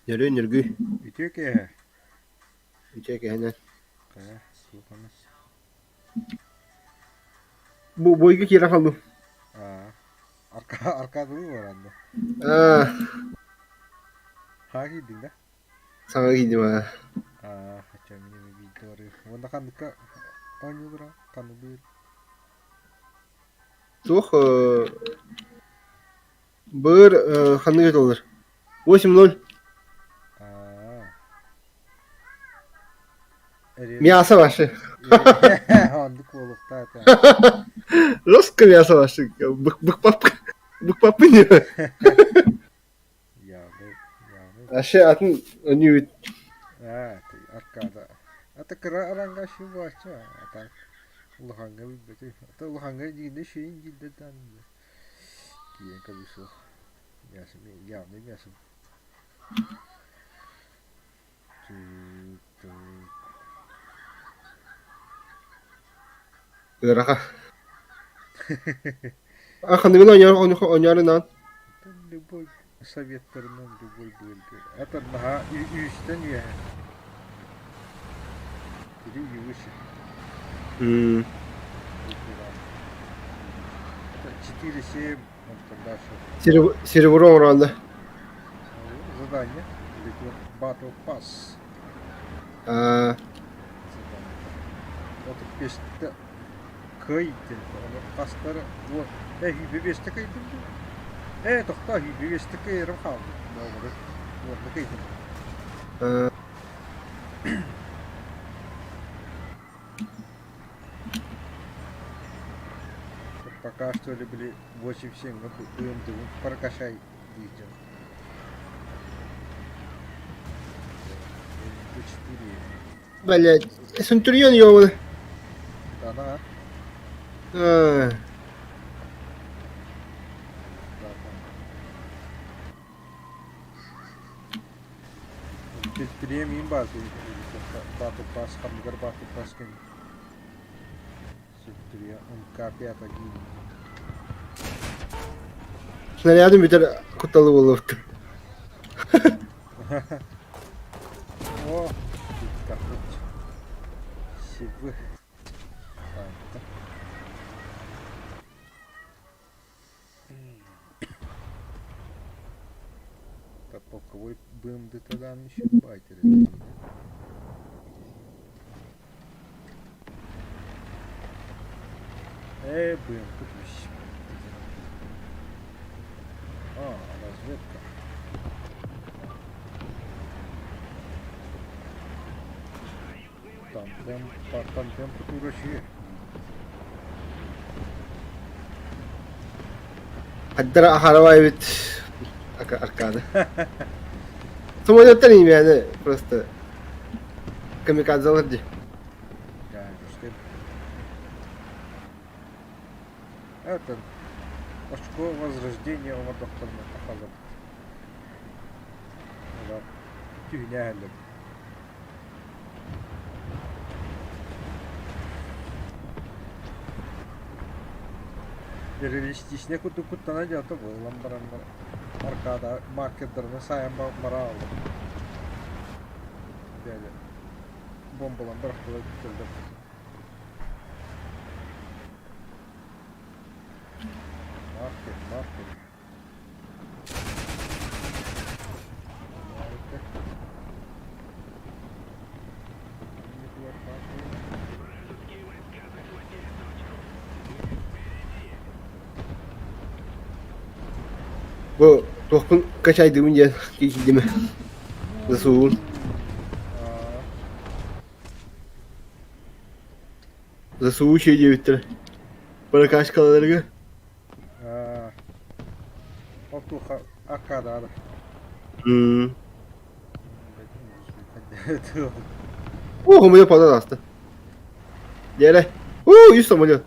Нөрүөн нөргүй, Үтүө киэһэ. үтүө киһинэн. Хайа, сууканы. Бу бойга киирэн хааллым. Аа, арка аркадылыы баран да. Аа, Хаа киирдиҥ да? саҥа киирдим аа. Аа, хача мин эми биирдэ барыы. Уонна ханныкка оонньуулара ханнык быыр? Туох быр ханнык этэллэр? 8-0. Аа. Мясо ваше. Оннук буолуохтаах этэ. Жестко мясо ваше. Бык бык бык папы не. Явный, явный. Вообще атын өнүүт. Аа, аркада. Ата кыра аранга шубача. Ата улаханга билбэти. Ата улаханга диинде шейин диилдер дан. Киен кабысу. Мясо, явный мясо. Ыараха. А ханныгын оонньоор оонньоорунан? Любой советтарынан любой быылгы. Это наһаа үстэн үөһэ. Три и выше. Это 4-7, онтон дальше. Серебро оҥороонно. Задание. Battle Pass. Аа, Отут биэстэ кыайдым. Хастары э сүүрбэ биэстэ кыайдым дуу? Ээ тохтоо сүүрбэ биэстэ кыайарым хаалбыт. Доҕору уонна кыайдым. Пока что ли были 8-7 БМД прокачай диир Блядь, Центурион ёбаный. Да-да. Аа. Премиум баар Battle Pass ханныгар Battle Pass кэн Сентурион МК5 Снарядым бүтэр кутталы буолуохтун. О, капут. Сибы. Так, полковой БМД тогда еще байтеры. Э, БМП А, разведка. Тандем, тандем кутурачы. Хаддара ахарабай эбит аркада. Самолеттан имяны просто камикадзалар дии. Это очко возрождения оҥордохторуна тахалар. Түһүнээһэллэр. Реалистичнай курдук куттана дьаата буолан бараннар аркада маркердарына сайан бара аллар. Бэйэ бомбалан бырахтылар бүтэллэр. Маркер, маркер. Бу туохпун качайдыбын диэн киирдим. Засуун. Засуучий диэбиттэрэ. Прокачкаларга. Ол туохха аркадаада. О, самолет падал аста. Дьэрэ. Уу, үс самолет.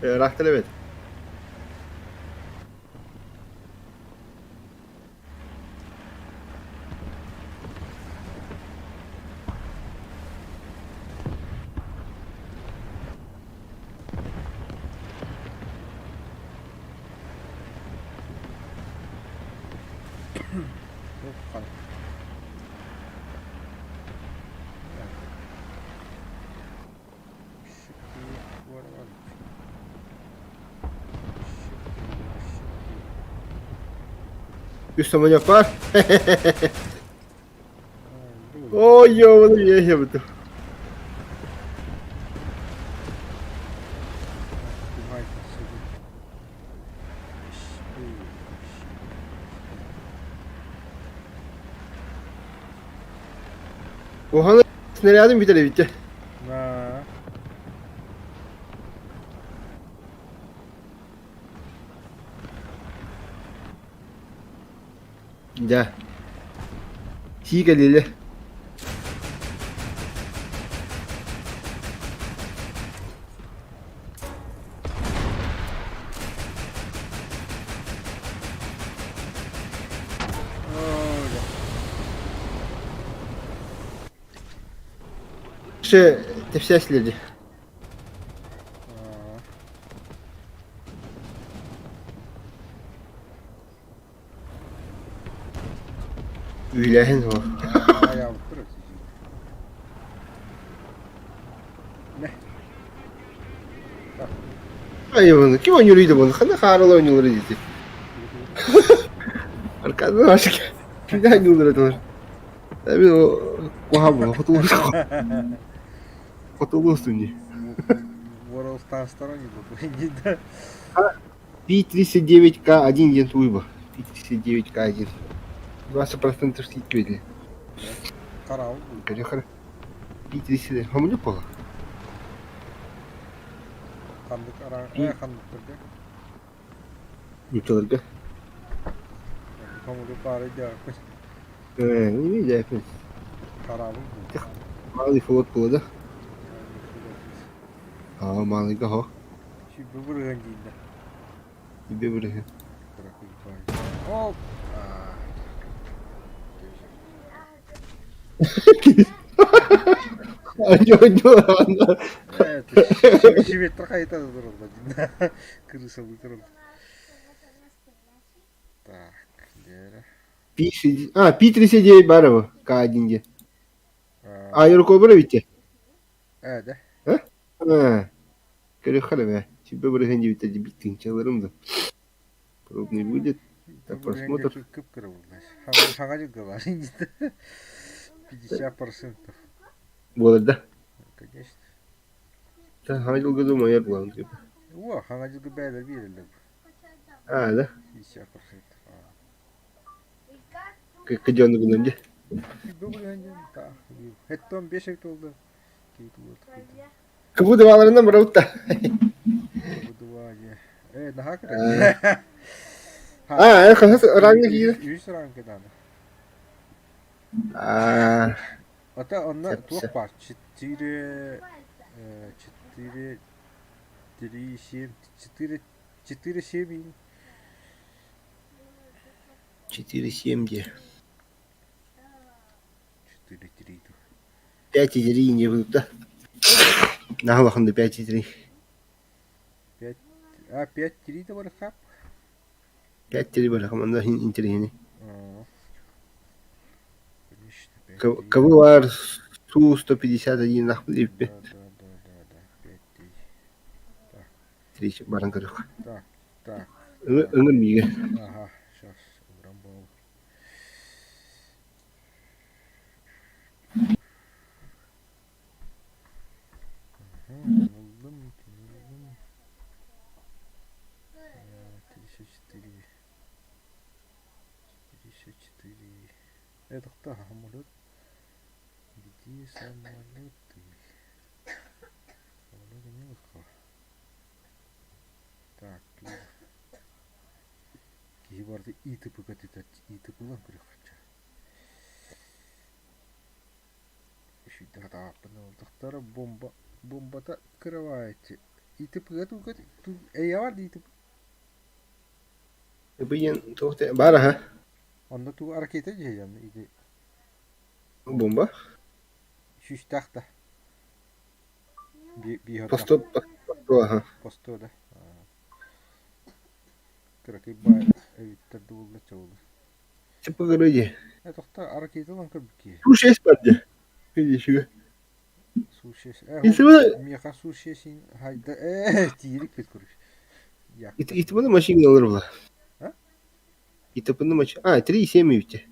Ыраахтан эбит. Туох Үс самолет бар. Ой, ёбаный я буду. Куһаҕан снарядын бүтэр эбит дьэ. Дьэ. Сии кэлиилэ. Ще тэпсээсилэр дии. Үлэһин суох. Айыбын, ким ойнуруйду bunu? Хана хаарыл ойнуулар дии. Аркадын ашык. Кимде ойнуулар этилер? Эми куһаҕан хотулуус хотулуустун дии. World Stars не да. Пи-39К1 диэн тугуй бу? Пи-39К1. 20% скидка видели. Караул. Көрүөххэ. Пи-39. Хомуньук буолар. Ханнык ара ханнык көргө? Нууччаларга. Хомуньук баары дьаакпын. Не дьаакпын. Караул. Малый флот була да? Аа, малыйга хо. Сүүрбэ бырыһыан дииллэр. Сүүрбэ бырыһыан. Ол Симметр хайта туралла Крысалыы туралла. Так, Лера. Пи а, Пи-39 Барова, К1 где. А, Юркобра ведь? Э, да. А? Көрүөххэ эрэ сүүрбэ бырыһыан диэбиттэр дии тыһыынчаларым да пробный будет так просмотр Кып-кыра буолла. Саҥа дьылга баар 50%. буолар да Конечно. Саҥа дьылга думайар буолан типа О, саҥа дьылга бээлэр биэрэллэр. А, да? 50%. Кыдьону гынан дии. Сүүрбэ бырыһыан диэн Хэттон бес туолда. Кыбы дыбааларынан барабыт да. Э, наһаа кыра. А, хаһыс ранга киирэ? Үс ранга даҕаны. А, Ата онно туох баар? Четыре, четыре, три, семь, четыре, четыре, семь. 4,7 где? 4,3. 5,3 не будут, да? На улахан да 5,3. 5, а 5,3 да бар хап? 5,3 бар хаманда интеллигент. Конечно, 5,3. Кого бар Су-151 нахуй Да, да, да, да, да, 5,3. Так. 3 баран көрөх. Так, так. Өҥөр миигин. Ага, сейчас убран буолла. Булдум, булдум. 34. 34. Это кто? Самолет. Где самолеты? Самолеты не легко. Так, киһи барыта ИТП-га ИТП-лан көрүөхчэ. Үчүйдэ бомба бомбата кырабаайчы ИТП-га туга эйэ бар ИТП Быйын туох баар аха. Онно тугу ракета дьиһэйэн ити Бомба? Сүүстээх да Посто аха. Посто да. Кыракый баай эбиттэр дуулла чоулу. ИТП дии. Тохто ракета ылан көрбүт киһи. Суши бар дии. Видишь, Суши э миэхэ суши син хайда э тиирик бит курдук. ИТП-ны машина алыр була. А? ИТП-ны машина. А, 3,7 ведь.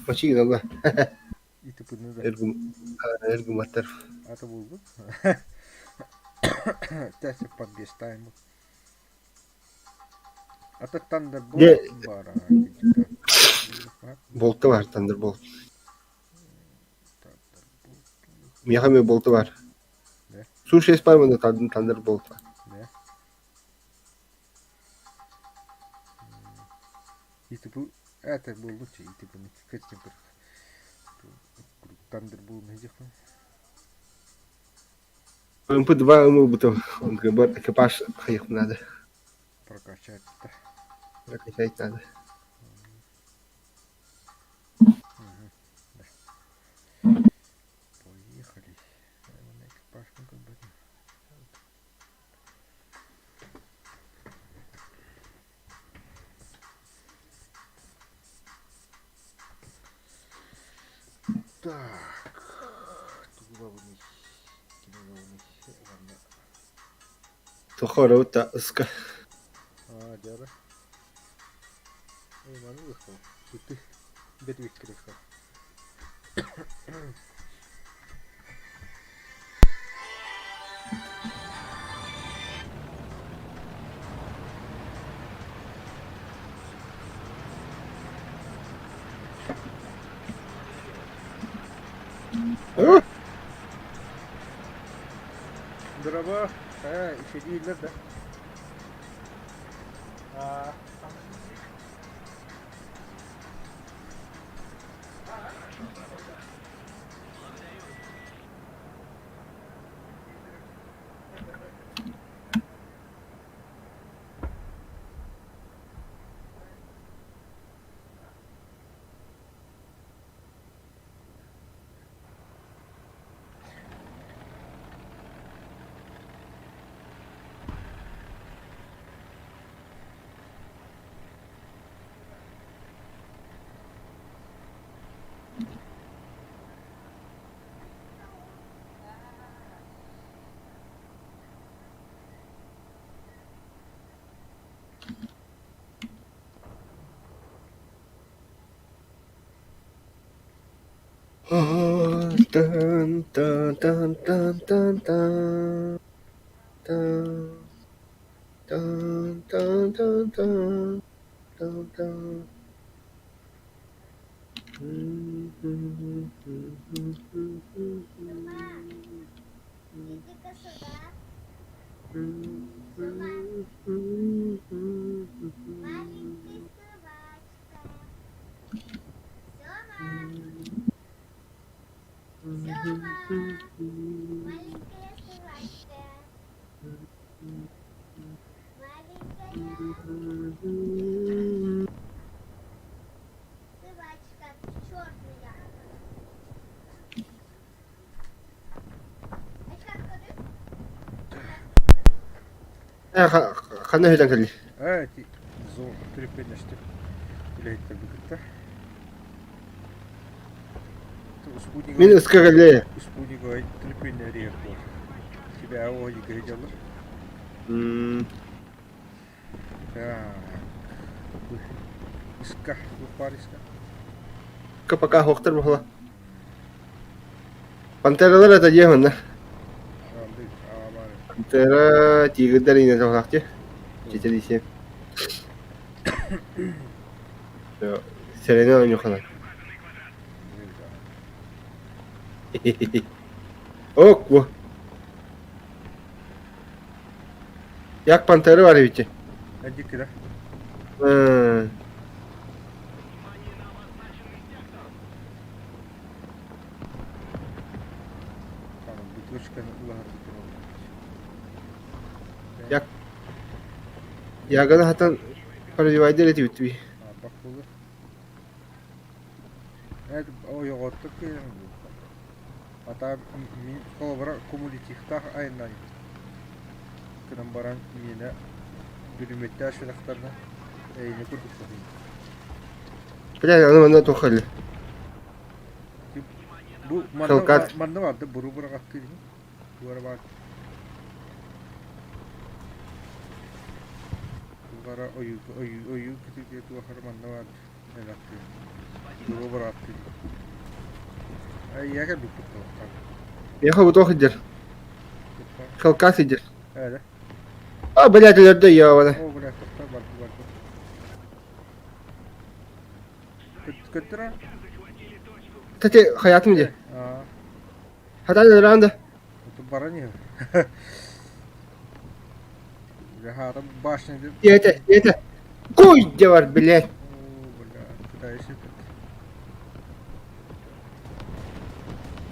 Машина алла. ИТП-ны да. Эргуматтар. Ата булгут. Тэсэ подбестаем. Ата Thunderbolt баар. Болта бар, Thunderbolt. Миэхэ эмиэ болта бар. Суши бар мында Thunderbolt бар. ИТП это булгуччу ИТП-ны кэччэн Thunderbolt нэдиэхпин. МП2 ылбытым. Он экипаж хайых надо. Прокачать Прокачать надо. Поехали. Экипаж Так, тугулабыный, кинолабыный, ладно. Тохорота ыска. А, дьара. Эй, маны ыхал. Ыты. Бэт виккиреха. Дороба. Э, еще дииллэр да. А, Тан тан тан тан тан тан тан тан тан тан тан тан тан. Иди-ка сюда. Маленькая собачка. Сёма. Сёма. Маленькая собачка. Маленькая собачка. Черная. А как көрүс? Ханна хүтэн кэлли? Э, ти зо трепенешти. Үлэһиттэрбин кытта. Мин ыска кэллэ. Спутниковай трепеннериэх буол. Тебя оҕо дьаллар. Так. Иска, баар иска. Пока хоқтар бахла. Пантералар это дьиэ манна. Пантера тигрдэр иҥэ тоһолаахтыы. Чичэлиисиэ. Сэрэнэ оонньуоххана. Ок, во. Як пантера бар эбит. Эдиккэ бутылочканы Як Яганы хатан пробивайдер этибит. Бак буолар. Ойоҕоттор киирэн Ата мин холобура кумулятивтаах айаннаан гынан баран миэнэ бүрүмүттээх сүрэхтэринэ эйини курдук соһуйдум. Бля, аны манна туох кэллэ? Бу манна Хелкат. манна барда буру быраҕаттыы дии. Туора бар. Тугара ойуу ойуу ойуу кытыытыгар туохара манна бар элэктии. Буру быраҕаттыы дии. Айя кэлбиппит туохтан. Миэхэ бу туох сылдьар? Хелкат сылдьар. Эрэ. А, блядь, өлөрдө ёбана. О, блядь, тохтоо барды барды. Көттөрө? Кстати, хаятым дии. Аа. Хатан өлөрөн да. Это баран иһэр. Хаата башня деп. Это, это. Куй бар, блядь. О, бля, пытаюсь этот.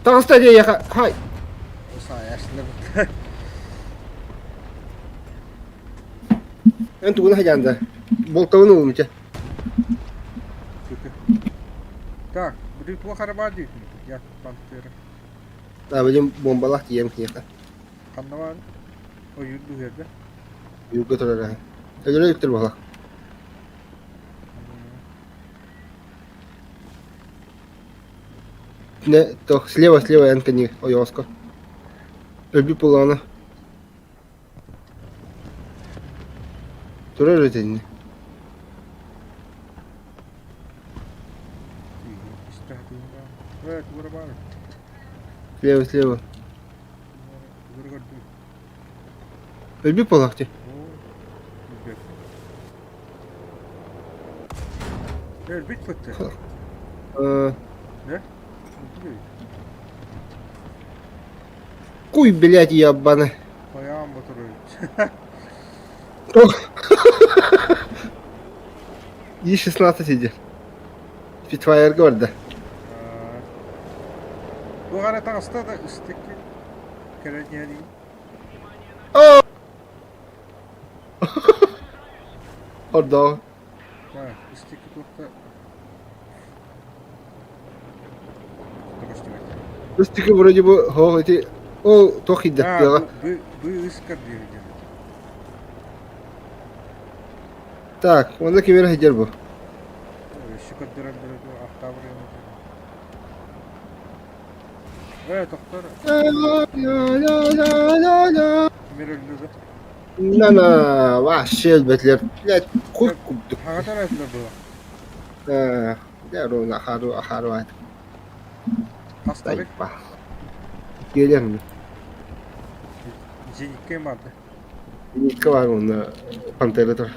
Таҕыста дии яха. Хай. Саайашлыбыт. Эн тугун хадьаанда? Болтовын ылым чэ. Так, били туох эрэ баар диэтин я пантера. А, билим бомбалаах тиийэм киниэхэ. Ханна баар? Ойуур быһыарда. Ойуурга турар аһа. Өлөрө иликтэр буолла. Не, то слева, слева Энтони ойоҕоско. Өлбүт буоллаҕына. Турар этиннэ. Слева, слева. Өлбүт буоллах дии. Өлбүт бытты. Да? Куй, блядь, ебаный. Хайаан ботуруйт. И-16 сидит. Спитфайрга барда. Туох эрэ таҕыста да ыстыкки кэлэн иһэн О! Ордоо. Ыстыкки туохта Ыстыкы вроде бы хоох ити ол туох киирдэхтиэҕэ. Бу ыскар диэбит. Так, онно ким эрэ сылдьар бу. Өссө көрдөрөн ахтаабыр Э, тохтор. Ким өлдү да? На-на, вообще өлбөтүлэр. Блядь, хуй курдук. Хаҕатар этилэр була. Э, дьэ, ровно ахару ахару аат. Хастары. Киэлэн. Зеникке барды. Зенитка бар уонна Пантера тұр.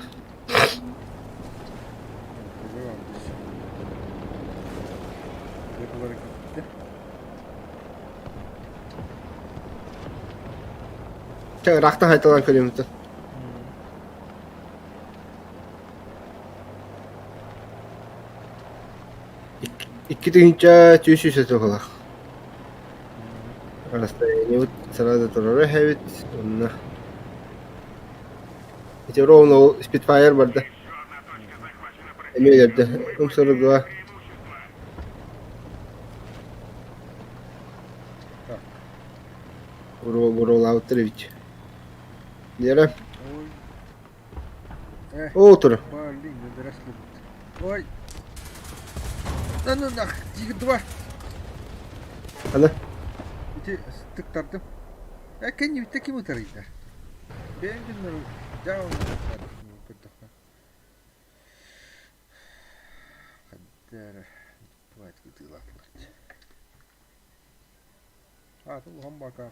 Чэ, ыраахтан хайталаан көрүөм Икки тыһыынча түөрт сүүс сыллаах. Расстояниебыт сразу турара эһэбит уонна ити ровно ол Spitfire барда. Эмиэ өлөрдө. Умсуругуа. Буруолаабыттар эбит. Лера. Оо тур. Блин, Ой. Да ну нах, два. Ана. Ити тыктардым. Э, кэннибиттэ ким ытарыйдар? Бэйэм дьоннору дьаабы көрдөххө. Хаддара бывает ытыылаатылар. Аата улахан бака.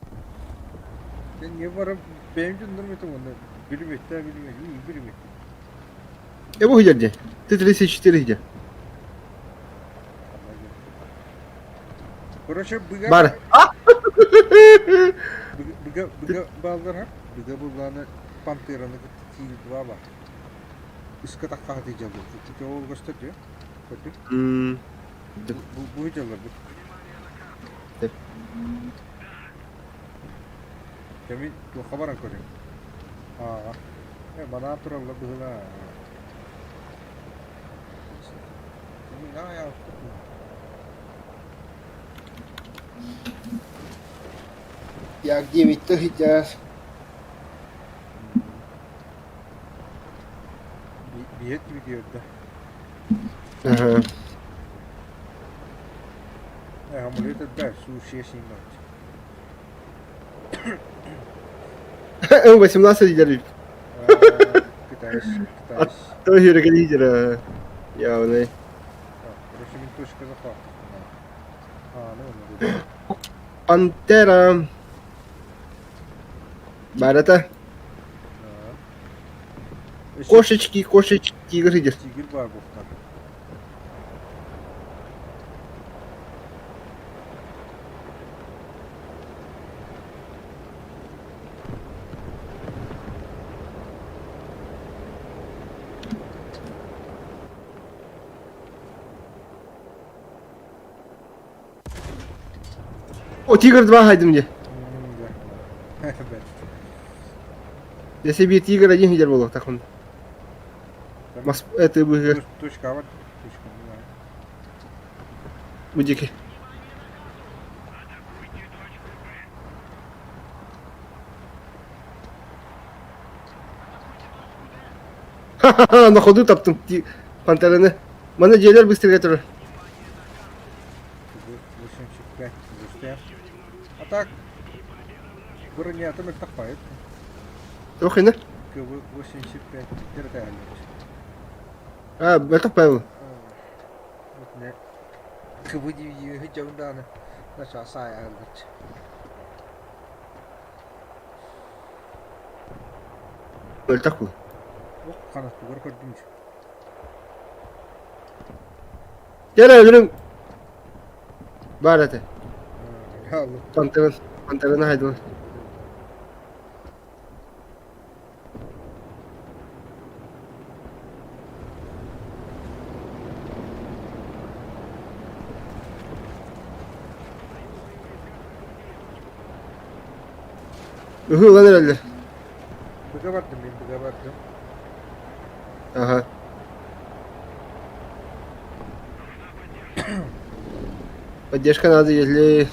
Дьэ не барам бэйэм дьоннорум этим уонна билимэттээ билимэт, билимэт. Я бу сылдьар Т-34 где? Короче, быга Бар. А? Быга быга бааллар быга буллааны пантераны кытта тиийбит бар. Үскэ таххаһы дьаллар. Ити ол көстөр дии. Көрдүк. Бу бу дьаллар бу. Кэми туохха баран көрүҥ. Ааҕа. Э, банаан тураллар быһыылаа. Як 9 сейчас. Биэт видео да. Ага. Амулет да, суши снимать. М18 лидер. Китайс, китайс. Тоже лидер. Явный. Короче, мин точка захвата. А, ну, ну, Пантера. Барата. Кошечки, кошечки, тигр идет. Тигр бар буохтар. О, тигр 2 хайдым дии. Бэрт. Если би тигр один лидер буолуохтаах он. Мас это быһыгар Точка бар. Точка, не знаю. бу диэки. Ха-ха-ха, на ходу таптым пантераны. Маны дьиэлэр быстрее турар. 85 быстрее. А так, бронята мөлтөхпайыт. Туох ина? КВ-85 тердээллэр. А, мөлтөх Павел. КВ дивизия дьоҥдааны начаа саайааллар. Мөлтөх был. Ох, ханастугар көрдүм. Дьэ өлөрүм баар этэ. Пантеран, пантераны хайдылар. Ыһыы ылан эрэллэр. Быга бардым мин быга бардым. Аха. Поддержка надо, если...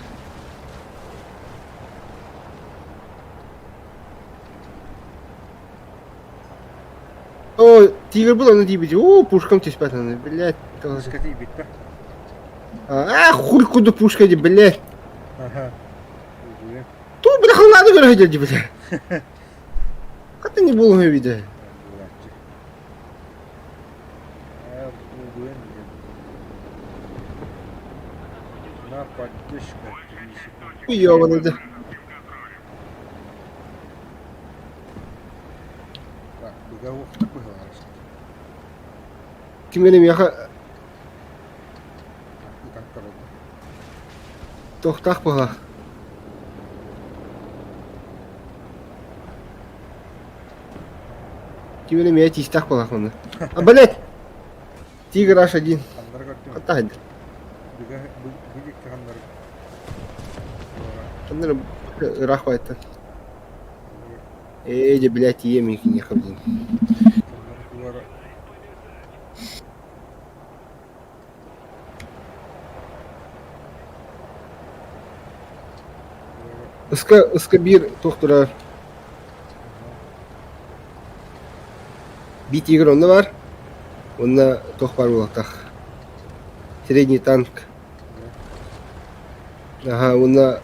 О, тигр был, он тибите. О, пушкам түспэт аны, блядь. Пушка тиийбит да? А, хуй куда пушка, блядь. Ага. Ту, бля, халады көрө блядь. Хата не было вида. На поддержка 3 секунды. Хуёво да. Так, быга такой говоришь. Ким эрэ миэхэ Ытан көрөдө. тохтаах буолла. Ким эрэ миэхэ тиистээх буоллах манна. А, блядь! Тигр H1. Ханнары көрдүм. Хатта хайдыр. Быга быдикки ханнары. Ханнары ыраах байтан. Ээ, дьэ, блядь, ийэм киниэхэ блин. Ханнары Ыска, ыска биир туох турар. Би тигр онно бар. Онно туох баар буолуохтаах. Средний танк. Аха, уонна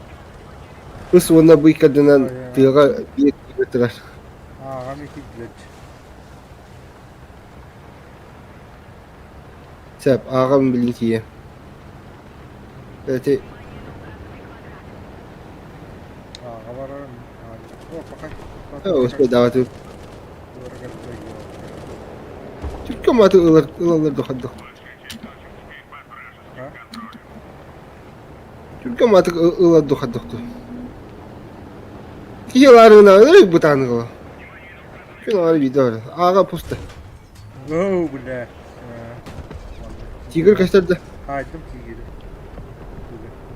ыс уонна быйкардынан тыаҕа биир тигр турар. Ааҕам ити блядь. Сөп, ааҕам билин тиийэ. Эти Ааҕа барарым. О, пока. Успейдаабатым. Түркө маты ылар ылаллар дохаддох. Түркө маты ылар дохаддохту. Киһи ылаарыгына ырык бытааныгыла. Күн аҕары биирдэ барар. Ааҕа пусто. О, бля. Тигр көстөр да. Хаайдым тигри.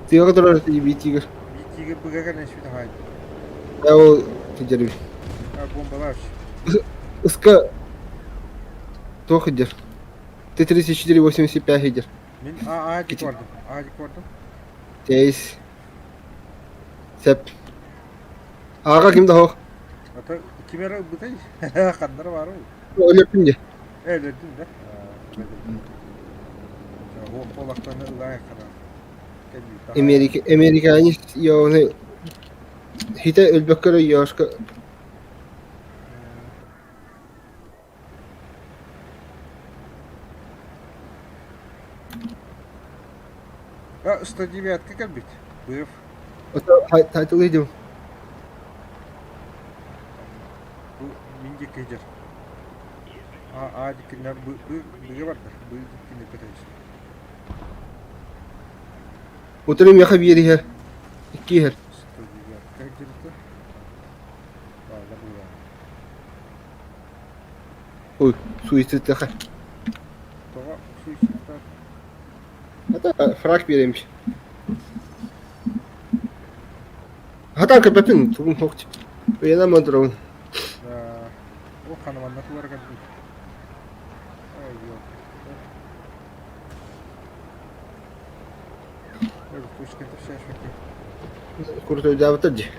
Тыаҕа турар би тигр. Би тигр быга кэлэн сүтэ хаайдым. Ол тиджерби. А бомбалааш. Ыска туох идер? Т-34-85 идер. Мин А А көрдüm. А көрдüm. Тейс. Сеп. Ааҕа ким да суох. Ата ким эрэ ылбытай? Ханнара баар Өлөрдүм дии. Өлөрдүм да. Хуох буолахтана ылаай хара. Эмиэрикэ Эмиэрикээнис ёваны хитэ өлбөккө эрэ ёшка А, 109-ка кэлбит. Быев. Тайтылыйдым. Бу мин диэки дьэр. А, а диккиннэр б, б, быга барда. Б диккиннэр көтөйс. Утары миэхэ биир иһэр. Икки иһэр. 109-ка дьырыта. Баала быга. Ой, суицидтаха. Тоҕо суицидтар? Хата фраг биэримш. Хата көпөтүн тугум хокч. Уйана модурун. Да. О, ханаманна туара кэлбит. Ай, ёлки. Куртуйдаабыта дии.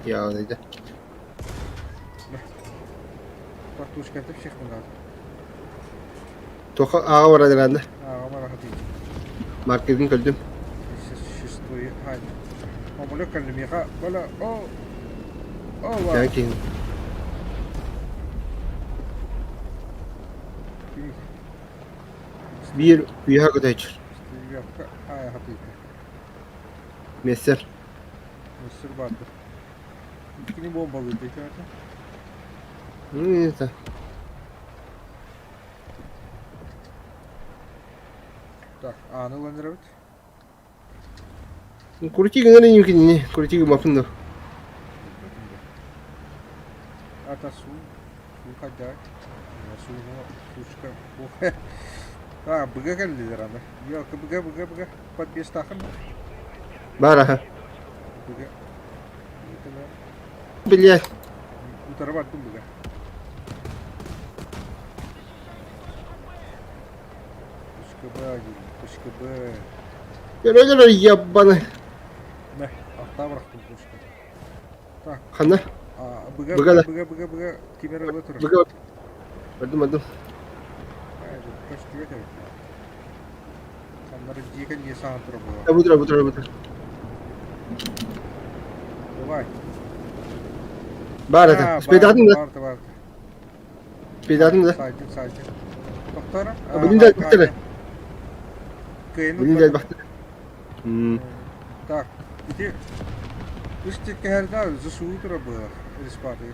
Яа, Тортушката всех надо. Туохха ааҕа баран эрэннэ? Ааҕа бараха дии. Маркетин көрдүм. Шестой Омоле кэллимиэхэ бала о о Дьэ киһин. Биир үөһэ көтөөччү. Мессер. Мессер баардыр. Иккини буомбалыыр диэтэ. Это. Так, ааны ылан эрэбит. Крути гынар иним кинини, крути гымапын да. Ата суу, суу хайда, сууну сучка. А, быга кэллилэр аны. Ёлка, быга, быга, быга. Подбестахын. Бар аха. Быга. Блядь. Утары бардым быга. Точка Б диэн, точка Б. Көрөлөр ебаны. Мэ, аттаа бырахтым точка. Так. Ханна? А, быга, Быга да. быга, быга, быга, кимер ыла турар. Быга. Бардым, бардым. Көстүбэт эбит. Ханнары дьиэ не саҕан турар буолар. Бу тура, бу тура, бу тура. Давай. Баар это. Успейдаатыҥ да? Бар, бар. Успейдаатыҥ да? Сайдын, сайдын. Тохтор. Бүгүн да элбэхтэр. Кыайын Бүгүн да элбэхтэр. Так, ити үс тиккэһэрдэ ЗСУ тура быһар респаты.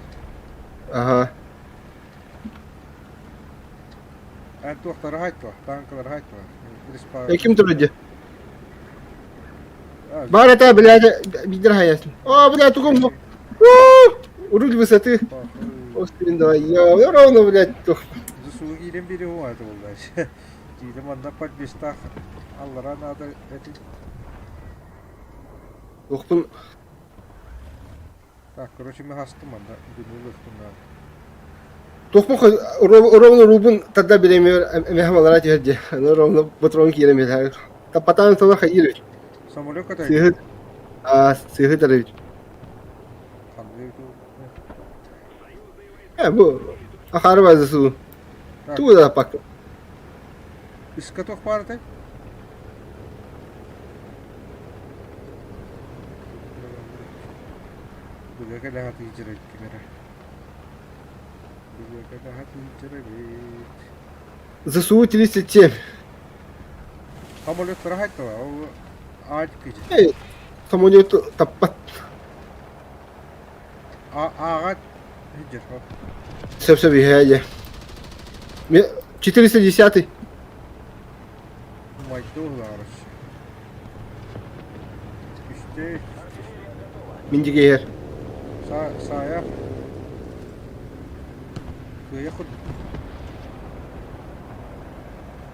Ага. Эн туохтары хайтла, танкалары хайтла. Респа. Ким турар дии? Бар это, блядь, бидер хаясын. О, блядь, тугум. Руль высоты. Господи, давай, я ровно, блядь, тух. ЗСУ киирэн бири это булда. Диде манна подбестах аллара надо эти. Тухпун. Так, короче, мы хастым манна дүнү надо. Тухпун ровно рубун тогда беремер эмэхэм алара түһэр Аны ровно патрон киирэн биэрэр. Таппатаан сала хайыр. Самолет катай. Сыһыт. А, сыһыт арабит. Э, бу ахары бар ЗСУ. Тугу да пак. Иска туох баарытай? Быга кэлэҕэ тыйдьырайт ким эрэ. Быга кэлэҕэ тыйдьырабит. ЗСУ 37. Самолеттара хайттала, ол аадь кыдьы. Эй, самолет таппат. Ааҕат сылдьар. Сөп-сөп иһээйэ. 410-й. Майда уһулаҕарыс. Үстэй. Мин диги иһэр. Саайа. Кыайа курдук.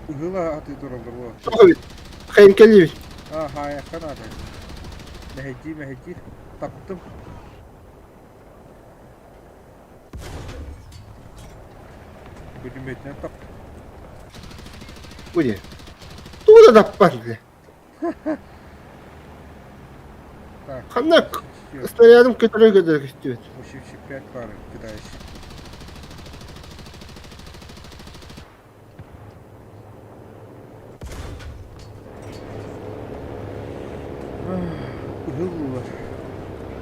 Ыһыла атыы тураллар буо. Тоҕо эбит? Хайын кэллибит? Аа, хаайахха наада. Мэһэйдии, мэһэйдии. Таптым. Бүлүмүөтүнэн таптым. Бу диэ. Тугу да таппат бile. Так. Ханна снарядым көтөрө көтөрө көстүбүт. 85 пары кидаюсь. Ыллылар.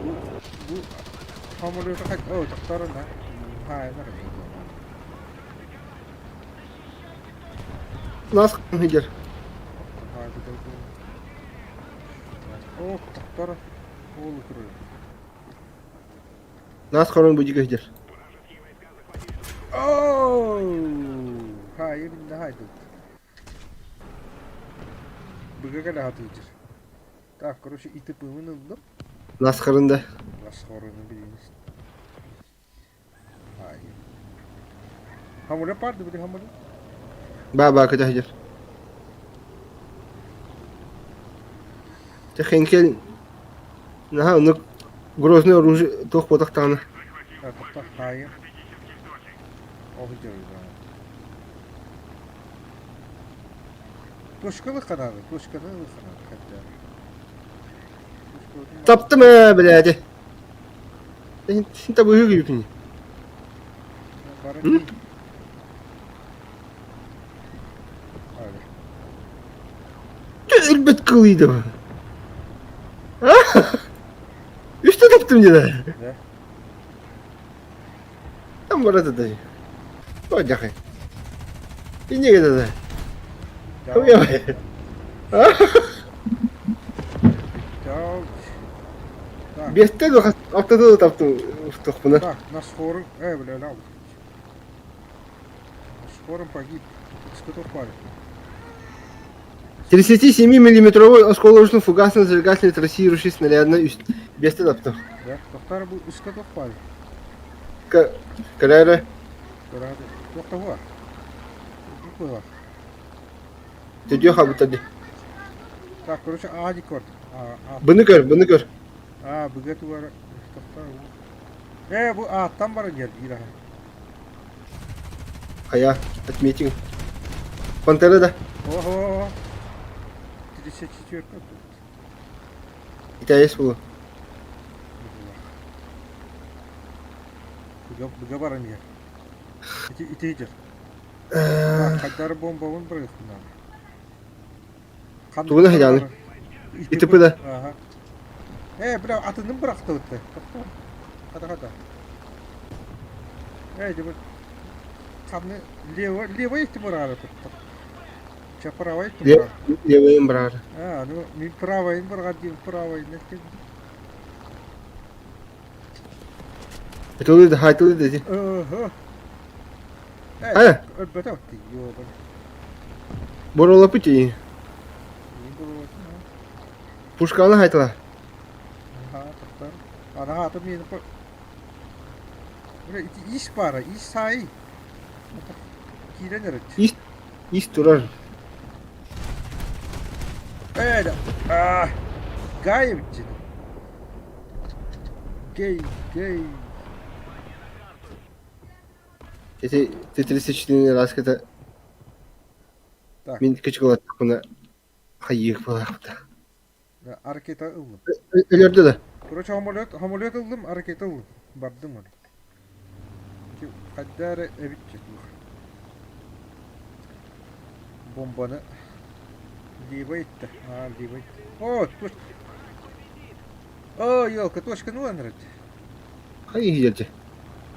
Бу бу самолета хать о тохторуна хаайна Нас сылдьар. О, тохтор ол турар. Нас хорон будига сылдьар. Оу! Хаайы бинне хаайдыт. Быга кэлэ сатыыр. Так, короче, ИТП-мын ыллым. Нас харында. Нас хорыны билиңиз. Хаайы. Хамуля парды били хамуля. Ба ба көтө сылдьар. Хенкел наһаа оннук грозный оружие туох буотахтаҕына. Тохто хаайы. Ол сылдьар. Точканы ханаады, точканы ханаады хотя. Таптым ээ, бляди. Син табыһы күүпүн. Өлбөт кылыйды. Үстэ таптым деді. Там барата да. Одяхай. Иннеге да. Кым Биэстэ дуо алтата да таптым устуохпуна. Так, на скором... бля, ля. На скором погиб. Что упали? 37-миллиметровый осколочно фугасно-зажигательный трассирующий снарядно биэстэ таптым. Да, тохтар бу үскэ тохпали. Кэлээрэ. Туохтаһуа. Туох Төдүө хаалбыттар дии. Так, короче, А дикорд. А, А. Быны көр, быны көр. А, быга тугара. Тохтар. Бу ааттан баран дьэр биир аха. Хайа, отметим. Пантера да. Ого. 34 тут. Итаес буолуо. Быга, быга баран иһэр. Ити, ити иһэр. Хайдары бомбабын бырыхпынан. Тугуна хайдааны? ИТП да. Ага. Бля, атынын бырахтыбытты. Хата хата. Дебет. Хамны лево, лево ити бырары тут. Ча право ити бырар. Левыйын бырары. А, ну, мен правайын бырга дейм, правайын. Айтылы айтылы деди. Ага. Э. Өлбөтө отты, ёбан. Боролапы ти. Пушканы айтыла. Ага, тоқтар. Ана аты мені по... Бля, ити ис бара, ис сай. Киирен эрэ. Ис ис турар. Э, а, гай битчи. Гей, гей. Эти Т-34 раската Так, мин кычкылаттахпына хайыых буолаахпыта. ракета ыллым. Өлөрдө да. Короче, самолет, самолет ыллым, ракета ыллым. Бардым оны. Хайда эрэ эбитчи туох. Бомбаны либо итте. А, либо итте. О, точка. О, елка, точка, ну ладно. Хайыы иһдьэ.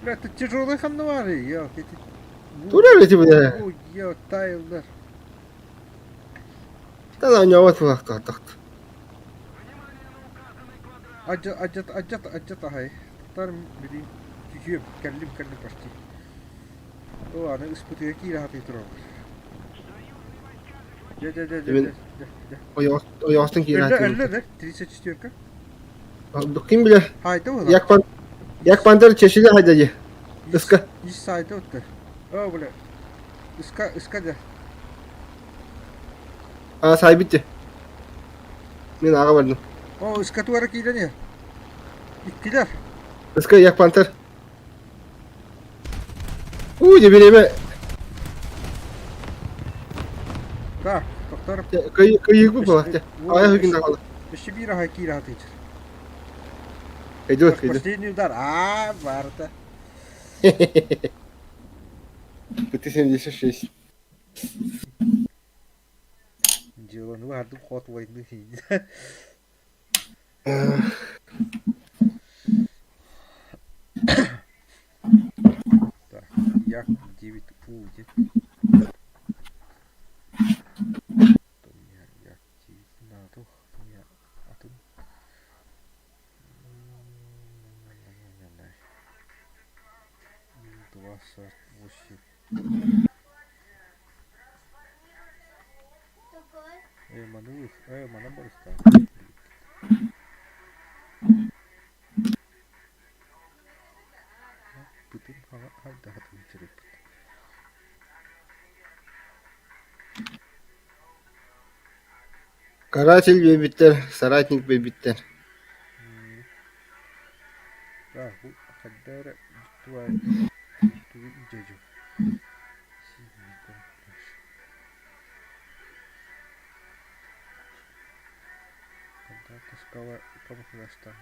Бля, тут тяжелый хамнавары, елки. Эти... Турар эти бля. Ой, ел, тайлар. Та оонньообот буолаахтаах. Адьа, адьа, адьа, адьа тахай. Тар били түһүөм, кэллим, кэллим почти. О, аны ыспытыга киирэ сатыы тураллар. Дьэ, дьэ, дьэ, дьэ, Мин дьэ, дьэ. ойоҕостон киирэ Өллө, сатыыбын. өллө да, 34-ка. Ким билэр? Хайда буолар. Як пан Як пантер чешиле хайда дии. Ыска. Ис сайда отты. О, бля. Ыска, ыска да. А сайбит дии. Мин аҕа бардым. О, ыска туара киирэн иһэр. Иккилэр. Ыска Як пантер. Уу, дьэ бириэмэ Так, тохтор. кыйыгы буолар. Аҕа хүгүн даҕалы. Өссө биир аһай киирэ сатыыр. Кыйдыбыт, кыйды. Последний удар. А, барыта. Т-76. Дьыаланы баһардым хот войны. Так, як 9 У диэн. Як 9 НАТО атын 28. Маны барыстаах. Бүтүн хайдаһытын сириппит. Каратель биэрбиттэр, соратник биэрбиттэр. Так, бу хайда эрэ тугу дьадьым. Таскала промышленностан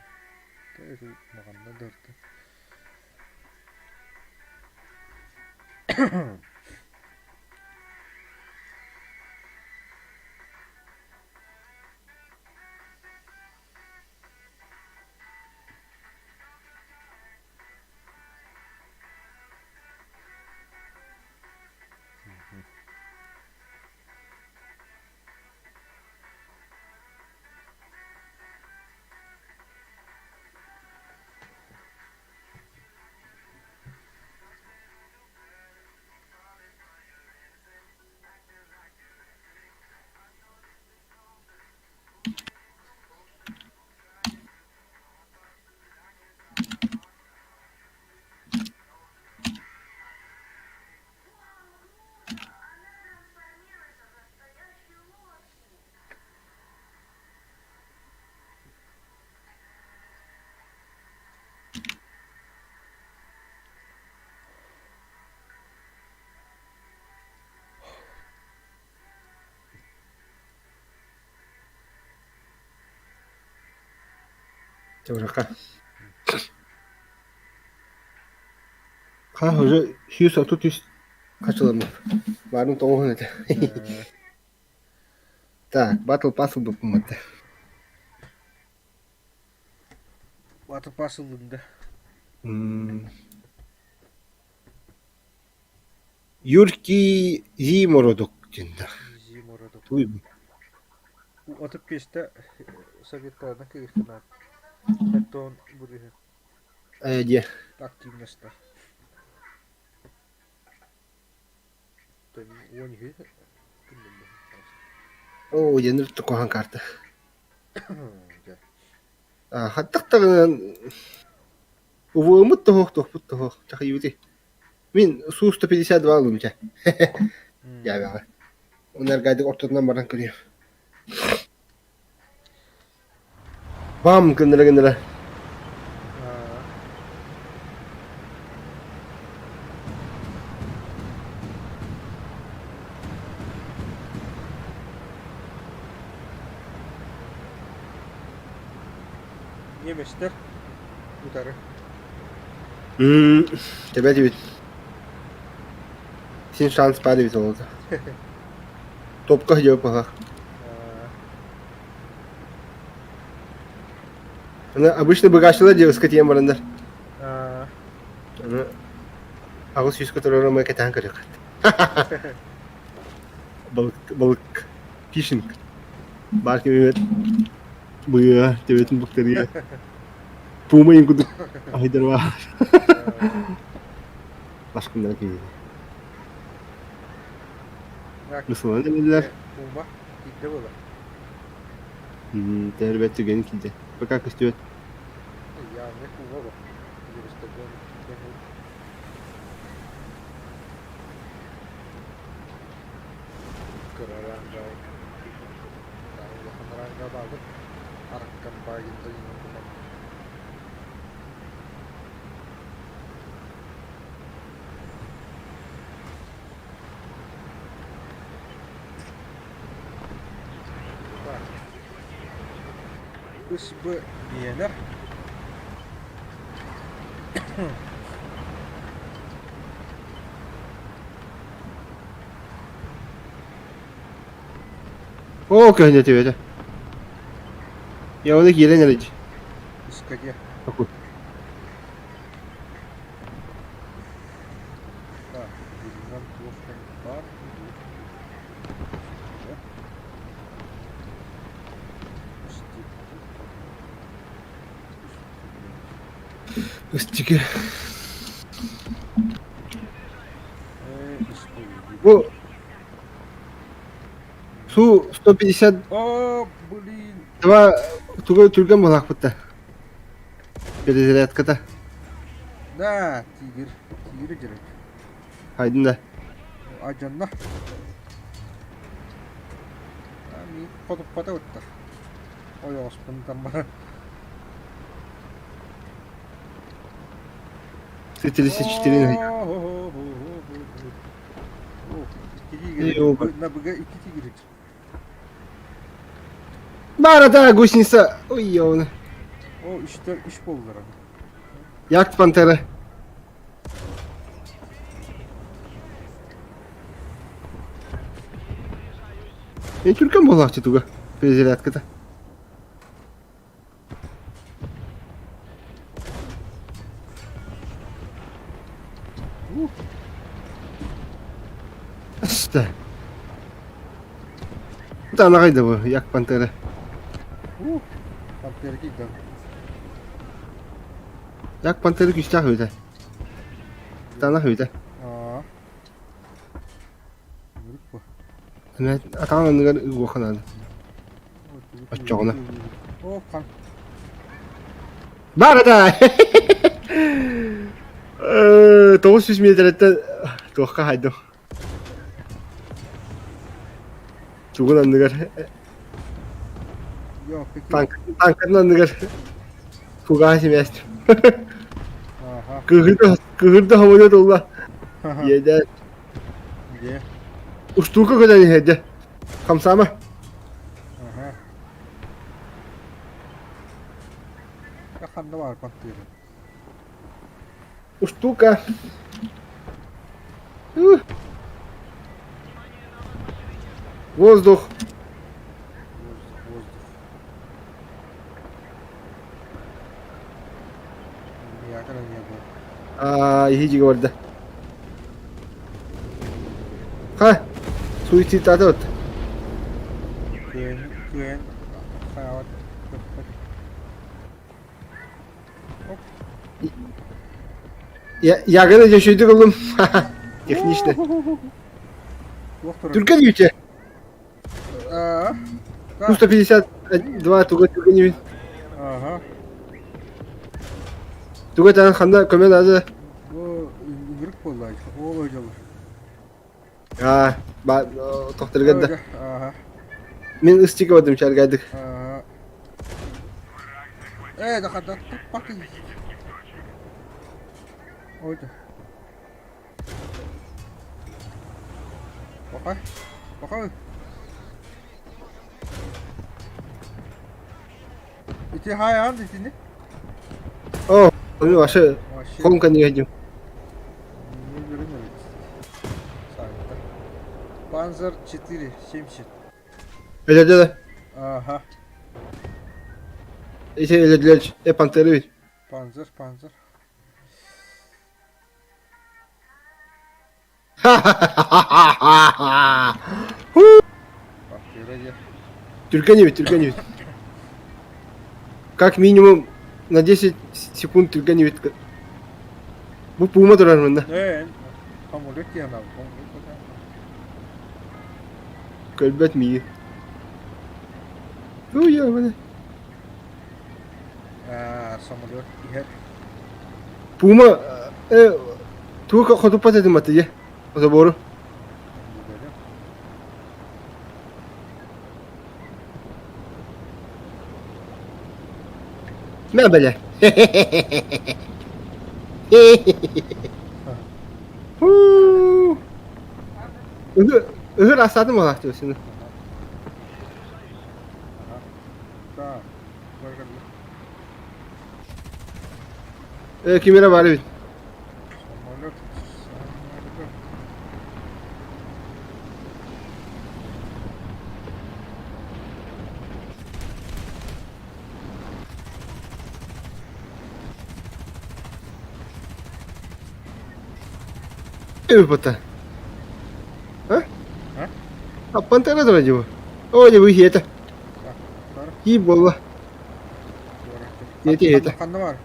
маҕанна дырты. Чабырахха. Хаа уже 133 хачыламмыт. Баарын тоҕуһун этэ. Так, Battle Pass ылбыппын батта. Battle Pass ыллыҥ да? Юркий Зимородок диэн да. Зимородок. Туй Отут пиэстэ советтарынан кыйыхтанаат. Эттон бурыһы диэ. Активностар. Уон үһү Оо, диэн куһаҕан карта. Хаттах даҕаны убуоммут да суох, туохпут да суох, чахыйбытый. Мин су 152 ыллым чэ. Дьээбэҕэ. Уонна эргээдик ортотунан баран көрүөм. Бам гыннара-гыннара. Немецтэр утары. Тэбэ эбит. Син шанс баар эбит ол Топка сылдьыбыт быһа. Аны обычно быгааччылар девушка тиийэн бараннар. Аны 800 турара мы кэтээн көрүөххүт. Балык, балык, фишинг. Баар кимибит быа, төбөтүн быктарыа. Пума иин курдук аһыйдар баар. Башкыннара киһи. Мысылан эмэллэр. Пума киирдэ буолар. Тэрбэт түгэн киирдэ. Пока көстүбэт. Явно пума бу. Кыра ранга улахан ранга баалык араккан баайында Үс б биэнэр. Оо, көһүнэ түбэтэ. Я оны киирэн эрэ дии. Искаде. Так, билинэн туох баар Ыстики. Бу Су-152 О, блин. тугу түргэн буолаахпыт да. Перезарядката. Да, тигр. Тигр дьэрик. Хайдын да. Адьанна. Мин хотуппата ыттар. Ойоҕоспун таммара. 34 Баарата гусеница. Ой, ёбана. О, үстэр үс буоллар. Якт пантера. Мен түркөн буолааччы туга. Перезарядката. Аста. Танаҕай да бу, як пантера. Пантера кийдэн. Як пантера күүстээх үтэ. Танах үтэ. Аа. Атаҕын анныгар угуохха наада. Оччоҕуна. О, хан. Баар да! 900 метрэттэн туохха хайдым. Тугун анныгар танкатын анныгар фугас сибээс. Кыһырда кыһырда самолет ылла. Иэдэ. Устуука көтөн иһэрдэ. Хамсаама. Ханна баар пантыырын? Устуука. Воздух. Воздух, воздух. Аа, иһи барда. Ха, суицидтаата вот. Күөн, күөн, хаават, Ягода дьөшүйдүк ыллым. Технично. Түргэн үүтэ. 152 туга түргэн үүт. Ага. Туга таан ханна көмө наада. Бу үҥүрүк буолла. Ол ойдолор. Аа, ба тохтыргар да. Ага. Мин ыстика бардым чаргайдык. Ага. Э, да хата туппаты. Ойда. Пока. Пока. Ити хайаан итини? О, ну вообще хомка не годим. Панзер 4, 70. Өлөдө. Ага. Ити өлөдүлөр. Э, пантеры бит. Панзер, панзер. Пантера диye. Түргэн эбит, түргэн эбит. Как минимум на 10 секунд түргэн эбит. Бу пуума турар манна. Э, самолет диэн Көрбөт миигин. Ой, ёбана. Самолет иһэр. Пума э туга хотуппат этим атыйа. Забору. Мэ бэлэ. Ыһыр асаатым алаахтыы сыны. Э, ким эрэ баар эбит. Самолет, самолет. Эбит А? А? А пантера дора дьыбы. Оо дьыбы иһиэтэ. Бар. Кии буолла. Иһиэтэ иһиэтэ. Ханна бар?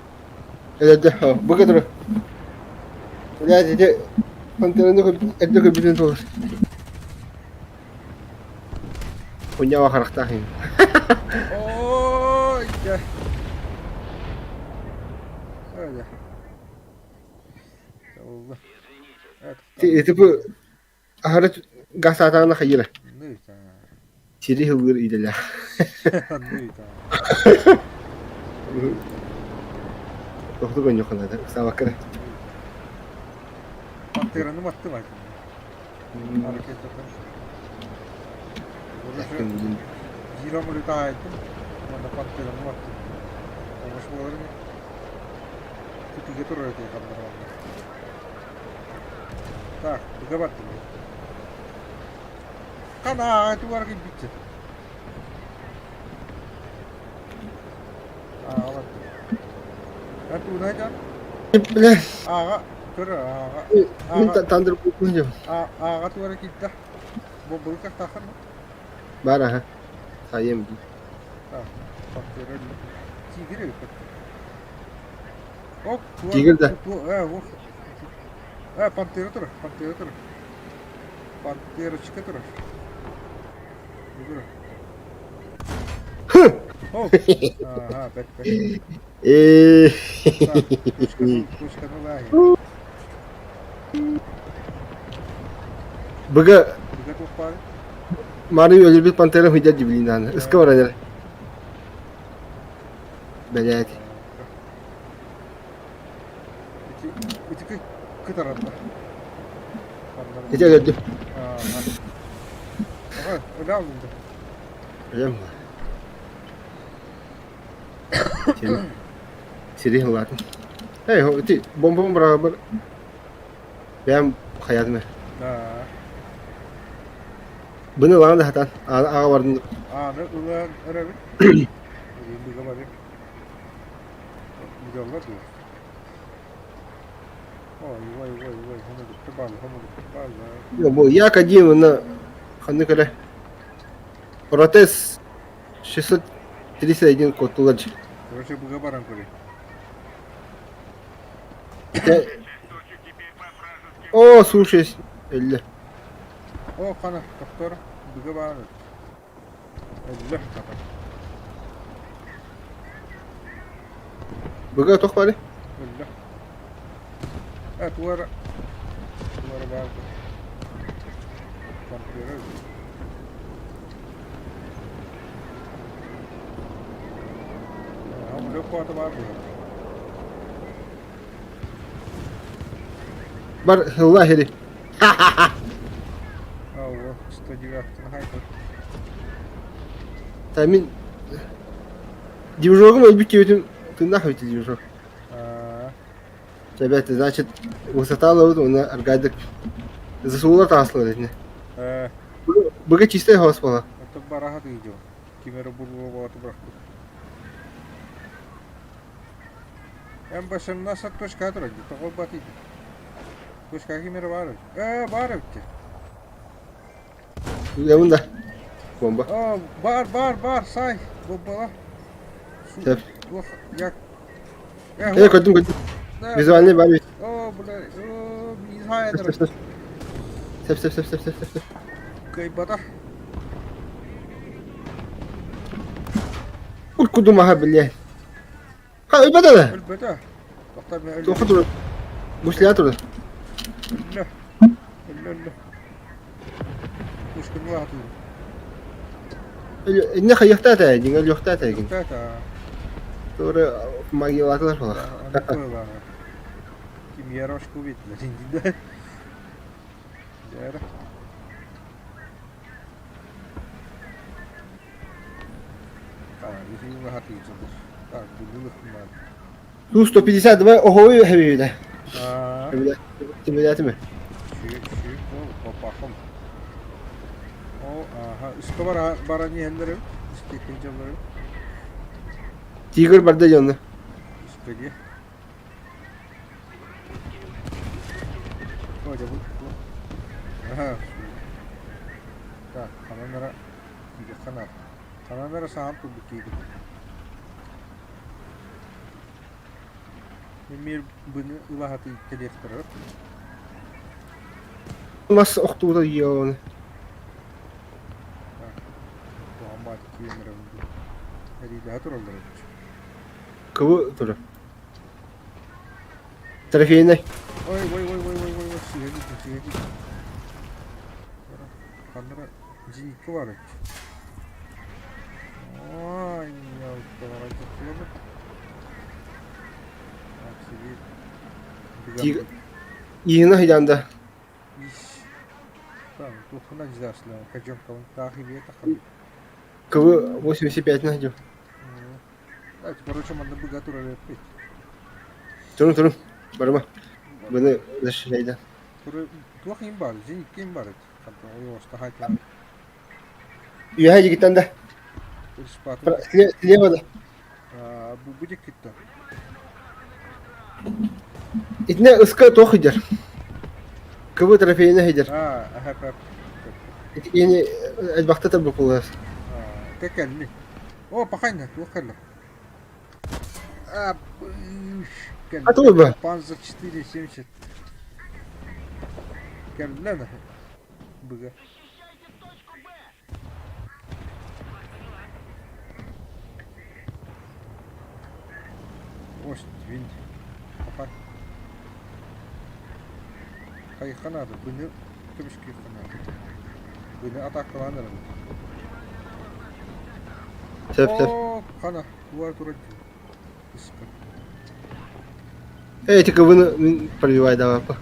Элэрдэ. Бу тура. Блядь, ити пантераны эрдэ көрбүтүн туолар. Хуйня харахтаах им. Ой, дьэ. Ой, дьэ. Олла. Ити бу аһары гасаатаҕына хайыра. Сири ылгыр идэлээх. Тохту көнньөххүнэ ыксаабакка эрэ. Пантераны маттым айтым. Биир омуру таайдым уонна пантераны маттым. Оҥош буоларын Тутуга турар этэ ханна манна. Так, туга бардым. Хана тугар килбитче. Ааҕа бардым. Эн тугунай дьон? Бля, Ааҕа, көр ааҕа. мин Ааҕа, тандыр бултун ааҕа тугара киирдэ. Бу былыкахтааххын Бар аха. Сайым дии. Так, пантера тигр эбит. Оп, Тигр да. Пантера турар, пантера турар. Пантерочка турар. Турар. Оп. Ага, бэт бэт. Так, пушканы лаһы. Быга Быга туох баар? Мары өлөрбүт пантера хуйдер дибилин Ыска баран эрэ. Бэлээт. Ити ити кытарарда. Ити өлөрдүм. Ага, өлө алдым да. Өлөм. Сири. Сири ылаатын. Эй, ити бомбам бырагабар бэйэм хайаатым Да. Быны ылаҕын да сатаан, аҕа бардын. Ааны ылан эрэбин. Быга барык. Быгаллар дуо? Ой, ой, ой, ой, хомулукта баалла, хомулукта баалла. Бу Як один на ханнык эрэ. Протез 631 куоттулар. Короче, быга баран көрүй. О, слушай, өллө. О, қана, доктор, быга баран өллө хата. Быга тох бары? Өллө. Э, туара. Туара бар. Компьютер. Өлө қуаты бар Бар ылла хери. Алло, 109 хайпер. Та мин Движогум өлбүт диэбитим тыыннаах эбит движок. Ребята, значит, высота ловит, уонна аргайдык засуулар таҕаслар итини. Быга чистай хаос буола. Это бараха видео. Кимера бурбула бырахпыт. М18 точка турар дии, тоҕо ылбат иди. Точка кимера баар эбит. Ээ, баар эбит дии. Уйабын да. Бомба. Оо, баар, баар, баар, сай, бомбала. Сөп. Туох, як... Ээ, көрдүм, көрдүм. Визуальный бар эбит. Оо, бля, оо, миин хаайдар. Сөп, сөп, сөп, сөп, сөп, сөп, сөп. Кыайбата. Уркудум аха, блядь. Ха, өлбөтө да. Өлбөтө. Тоқтар мен өллө. Туохха турар? Гусля турар. Өллө. Өллө, өллө. Пушканы лаһатылым. Инне хайыахтаата, дьиҥэ өлүөхтаата эгин. Тата. Туора магиялаатылар буолар. Аны куйлаҕа. Ким ярошку видно, да? Дьэ Ту-152 оһуой хэбиилэ. Хэбилээтимэ. Тигр барда дьонно. Аһа, Так, ханан эрэ киириэххэ наада. Ханан эрэ саҥам турбут киһи. Эмиэ быны ылаһаты кэлиэхтэрэ. Мас охтуута йоон. Куһаҕан баат киирэн эрэбин дуу. Эриилэһэ тураллар эбит. Кыбы турар. Трофейный. Ой, ой, ой, ой, ой, ой, ой, сыыһа диэтим, сыыһа диэтим. Ханна эрэ зенитка баар эбит. Ой, Иина хыйаанда. Кыбы 85 наһдю. Короче, манна быга турар эппит. Турун турун. Барыма. Быны защищайда. Туох им бар, зенитка им бар. Үөһэ дьигиттэн да. Слева да. Бу диккиттэн. Итинэ ыска туох сылдьар? Кыбы трофейна сылдьар. Итини элбэхтэ табыкулар. Кэлли. О, пахайна, туох кэллэ? А туох Панзер 470. Кэллэ быга. Ость, винт. Пахай. Хайыхха наада, быны көмүскүөххэ наада. Быны атаакалаан эрэбит. Сөп сөп. О, хана, туар турар дии. Ыска. Эй, ити кыбыны мин пробивайдаабаппа.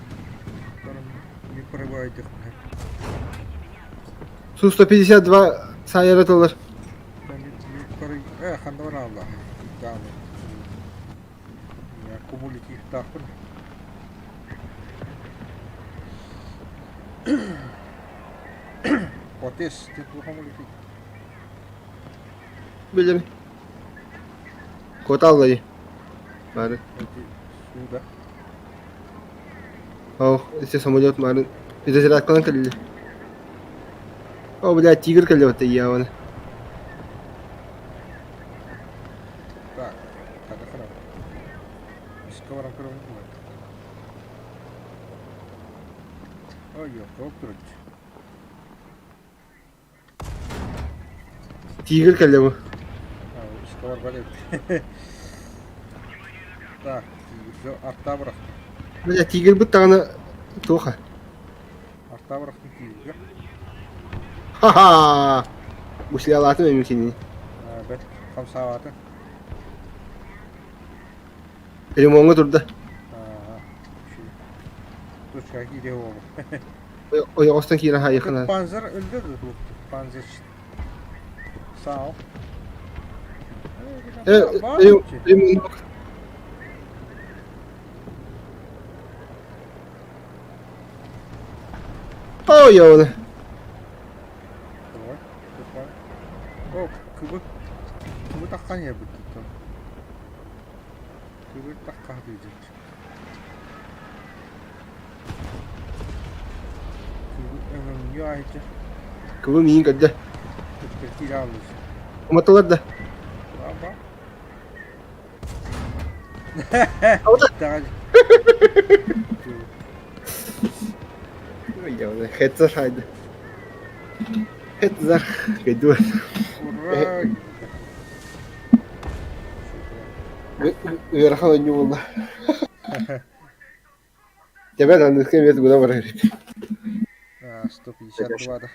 Мин пробивайдыхпын. Су 152 саайара тыллар. Э, ханна бараалла? Дааны. Кумулятивтаахпын. Отес, ты кумулятив. Билем. Куоталлай. Бары. Суда. Ох, если самолет марын. Перезарядкалан кэлли. О, блядь, тигр кэллэ явно. Так, хата хара. Иске баран көрөбүн буолар. Ой, yok, туруччу. Тигр кэллэ бу. Иске барбат эбит. Так, тигр артаа бырахтым. Бля, тигрбит даҕаны туоха. Артаа бырахтым тигргэ. Ха-ха! Гуслялаатым эми кинини. Бэт хамсаабаты. Ремоҥҥа турда. Точка киирэ уолу. Ойоҕостон киирэн хаайыаххына. Панзер өлдө да туох Панзер Саал. Ой, оны. Давай, давай. О, кыбы. Кыбы таххан ебит тут. Кыбы тахха дийдик. Кыбы өҥөҥнүү аайчы. Кыбы миин көрдө. Төттөр киирэ алыс. Уматылар да. Ба-ба. Хэтсэр хайда. Хэтзар кэдуэ. Ура! Ыарахан оонньуу буолла. Тэбэн аныгыскы эмиэ тугунан барар эбит. 152 да.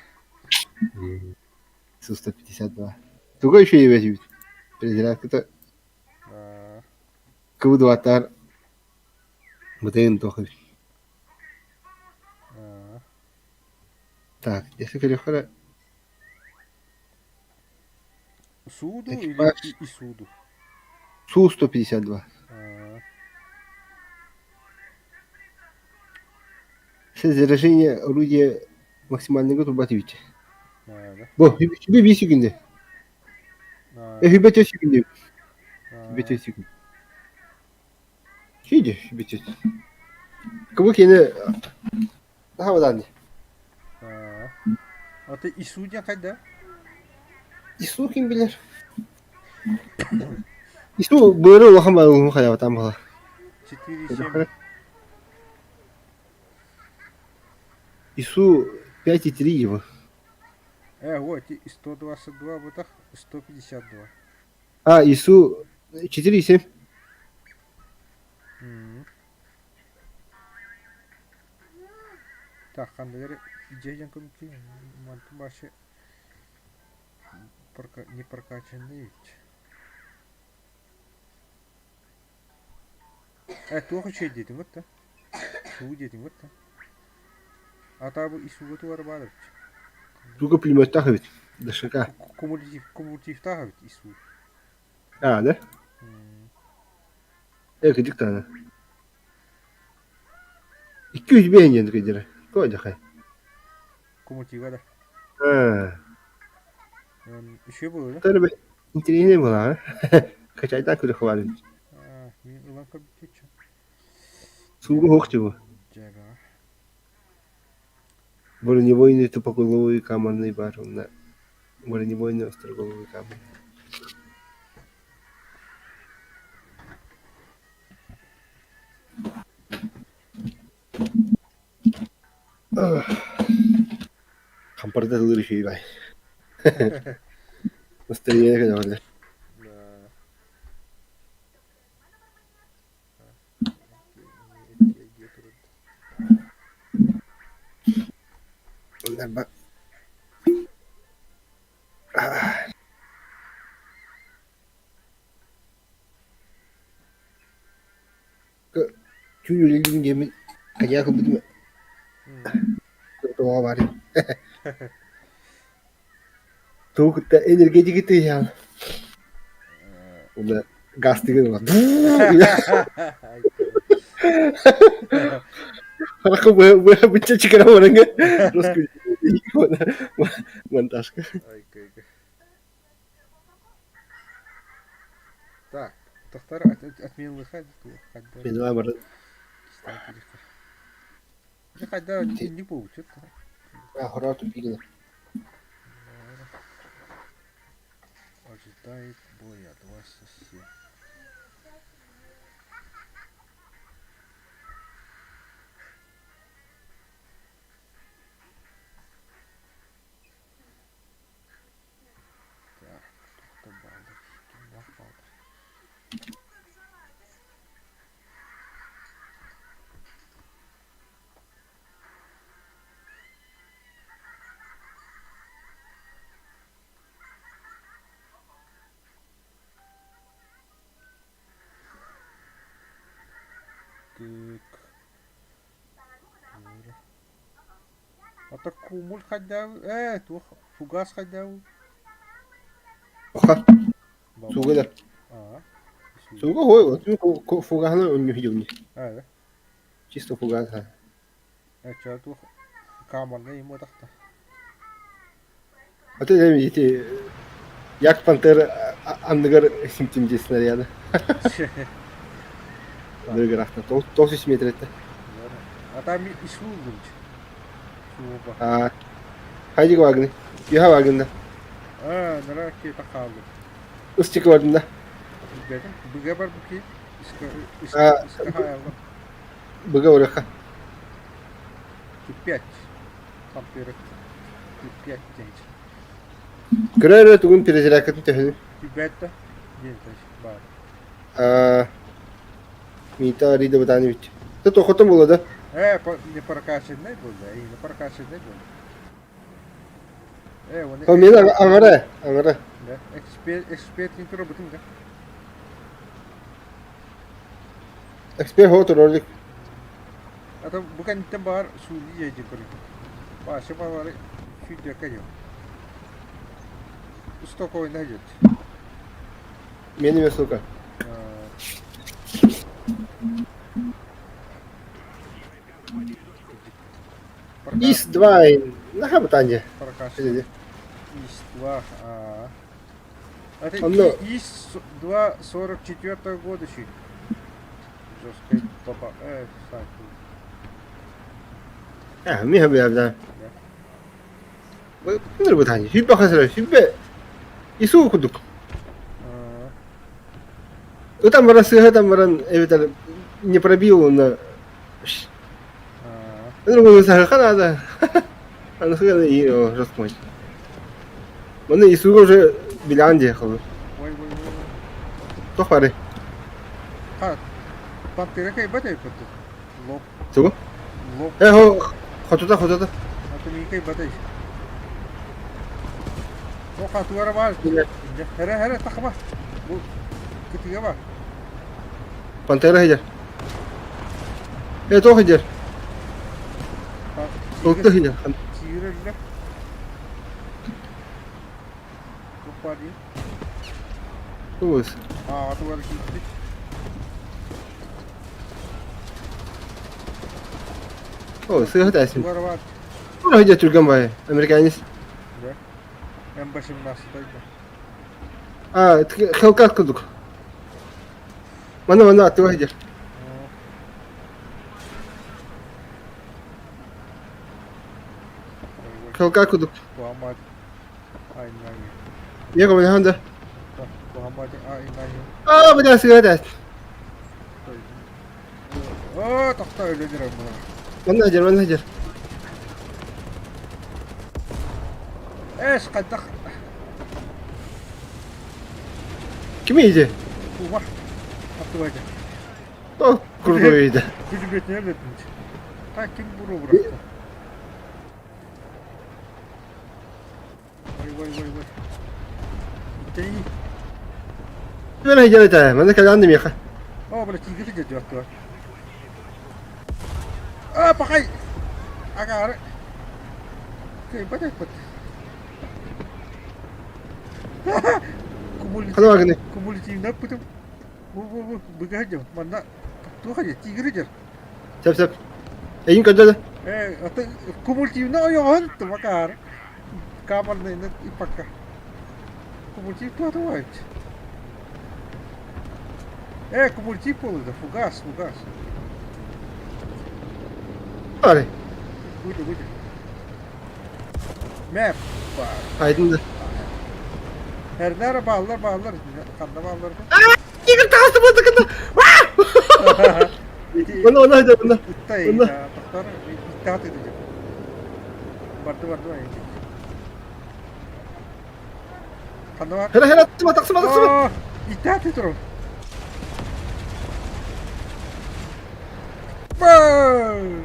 152. Туга үчүгэй эбит. Перезарядката кыбыдыбаттаар бытайын туох эбит. Так, если көрүөххэ Суду или Экипаж и суду? Су-152. Заряжение орудия максимальныйга турбат эбит. Бу, хүбэ биир секунда. Хүбэ төрт секунда. Хүбэ төрт секунда. Сиди, хүбэ төрт. Кыбы кини наһаа бадаан дии. Ата Ису диэн хайда? Ису ким билэр? Ису быары улахан балыгын хайабатан буолар. 4,7. Ису 5,3 его. Вот, 122 бытах, 152. А, Ису 4,7. Так, ханныгар дьэ көмүскүү мантан вообще не прокачанный ведь. Туох үчүгэй диэтиҥ да? Суу диэтиҥ да? Атаабы исуга тугар баар эбит. Туга пулеметтаах эбит. ДШК. Кумулятивтаах эбит ису. А, да? Кыдьык даҕаны. Икки үс биэһин диэн кыйдара. Туох дьахай? Кумулятива да. Аа. Үчүгэй буолуо. Төрү интэриэһинэй буолаҕа. Качайдаан күрэх баар эбит. Мин ылан көрбүтүччү. Сууга суох дьыбы. Дьэбэҕэ. Бронебойный тупоголовый камерный бар онно бронебойный остроголовый камер. Хампарда ылыр үчүгэй бай. Настроение көтөҕүллэр. Түүн үлэлиибин диэммин коньяк ылбытым тоҕо баарый Тугу кытта энергетики тыаһаан уонна газ тыгын ылан Харахха быһа бычча чикара бараҥҥа монтажка. Так, тохтор отменлыха хайда Мен бары хайда инник буолбут Хороо тупигина. Ожидает боя 27. Так, кто баллов? Ким баллов? Так. Ата кумул хайдаа ээ туох фугас хайдаа Оха. Суга да. Аа. Суга хой, фугахна үннү Аа. Чисто фугас. Ээ туох камерна ему тахта. Ата ити Як Пантера анныгар симптом снаряда. Ныргырахта. 93 метр это. А там и служит. А хайдик вагны. Юха вагында. А, нараки тахалды. Устик вагында. Быга бар буки. А быга ураха. 5. Там 5 деньги. Көрө тугун перезарядкатын төһөнү. Тибетта диэн баар. Аа Мита Рида Бутанович. Ты тохотон була да? Не прокачанный был, да, и не прокачанный был. Оны... О, мен аңара, аңара. Да, эксперт, эксперт интро бутын да. Эксперт хот ролик. А то буканттан бар суули жайдын көрүн. Башы балары сүйдекке жок. Устокойна жет. Мен эмес сука. ИС-2 наха бутанья. Прокачан. ИС-2. А. Это ИС-2 44 года еще. Жесткая баба. А, ми хабы да. Бытаани, 20 хасыра, 20 ису курдук. Ытан баран сыыһа ытан баран эбэтэр не пробил уонна саһыха наада. Аны и жестко Маны Исуга уже билэҕин дии холу. Ой, ой, ой. Туох бары? Пантера кайбат эбит Лоп. Тугу? Лоп. Э, хо, хотута, хотута. Аты кайбат О, хатуара бар. Хара, хара, тахма. Бу кытыга бар. Пантера хидер. Э, туох хидер? Толта хидер. Чиирэллэ. Туох Тугус. Аа, тугар киирбит. О, сыыһа тээсин. Тугар бар. Тура хидер түргэн бай. Американец. Да. М18 А, Хелкат курдук. Манна манна аттыга хидер. Хелкат курдук. Muhammad Айнай. Ийэ көмөлөһөн да. Muhammad Айнай. Аа, бля, сыыһа тээс. Оо, тохтоо өлөн эрэр буолар. Манна хидер, манна хидер. Эс, хайдах Кими иди? Ума. Аттыбайда. О, крутой иди. Күлүбүөтүнэн өлөтүнч. Так ким буру бырахта. Ой, ой, ой, ой. Итей. Мен хидер этэ. Манна кэлэн миэхэ. О, бля, тиги сидет аттыга. А, пахай! Агаары. Кыйбат эппит. Хана гыны. Кумулятивно пытым. Бу бу бу быга дем. Манна туха же тигри дер. Сөп сөп. Эйин көрдө Э, аты кумулятивно ойоҕон тумакаар. Камерный ипакка. Кумулятив туата уайт. Э, кумулятив полыда, фугас, фугас. Аре. Выйди, выйди. Мэп бар. Айдын да. Эрнер бааллар бааллар. Ханна бааллар. Тигр таҕыста буолда Манна манна хидер манна. Ыттай, Онно. тохтор, иттаат ыдыжы. Барды барды бар. Ханна бар. Хера хера тахсыма тахсыма тахсыма. Иттаат турун. Бау!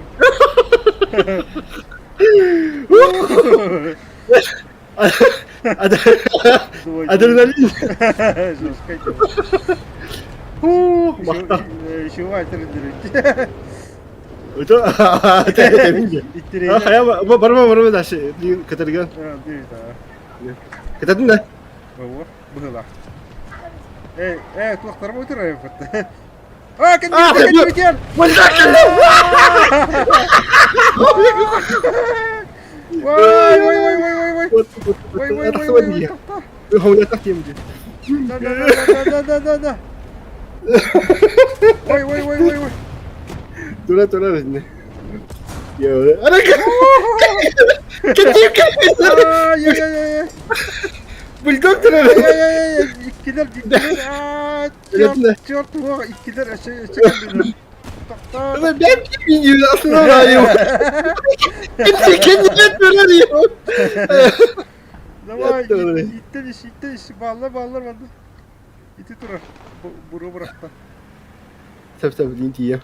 Адреналин. Жестко дело. Фу, махта. Еще вайтерин Это это Хайа барма барма дальше. Катарган. Кататын да. Ого, было. Эй, эй, туохтарым утырайып А, А, кэннибитер, кэннибитер! Ой, ой, ой, ой, ой, ой. Ой, ой, ой, ой, ой, тохтоо. Да, да, да, да, да, да, да. Ой, ой, ой, ой, ой. Тура тура бизне. Ара кэтип Ай, ай, ай, ай. Бульдог тура. Ай, ай, ай, ай, иккилэр, иккилэр. Аа, черт, черт, уох, иккилэр, өссө, өссө кэллилэр. Тохтоо. Ben kim aslında arıyorum. Kimse kendine arıyor. Давай, Ятты иттен ис, иттен ис, баллар, баллар, баллар. Ити турар. Буру бырахта. Сөп сөп дейін тиє.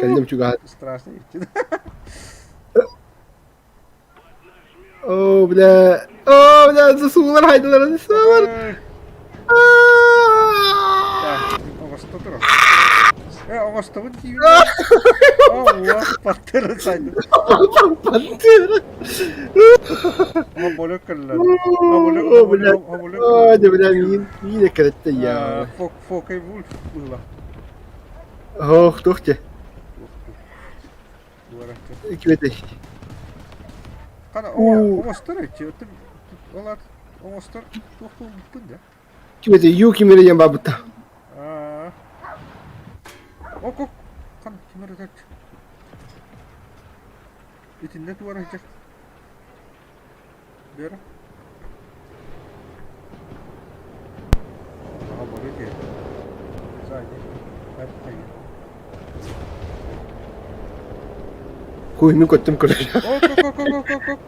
Кэллим чугаһат. Страшно идти. О, бля. О, бля, засуулар хайдылар, засуулар. Оҕосто турар. Э, оҕостобун тиийбит. О, паттера сайдым. Пантера. Хомолю кэллэр. О, бля. О, да, бля, миин, миин эккирэтте я. Фокей вульф было. Ох, туох те. Кибете. Хана, оҕостор эти, олар оҕостор туох буппун да. Кибете, ю кимире диэн баабытта. Аа. Ок, ок. Хан, кимер өтөт. Итиннэ туора сылдьар. Бера. Аҕа бары диэн. Сзади. Хайа. Хуй, мин көттүм көрөр. Ок, ок, ок, ок, ок, ок.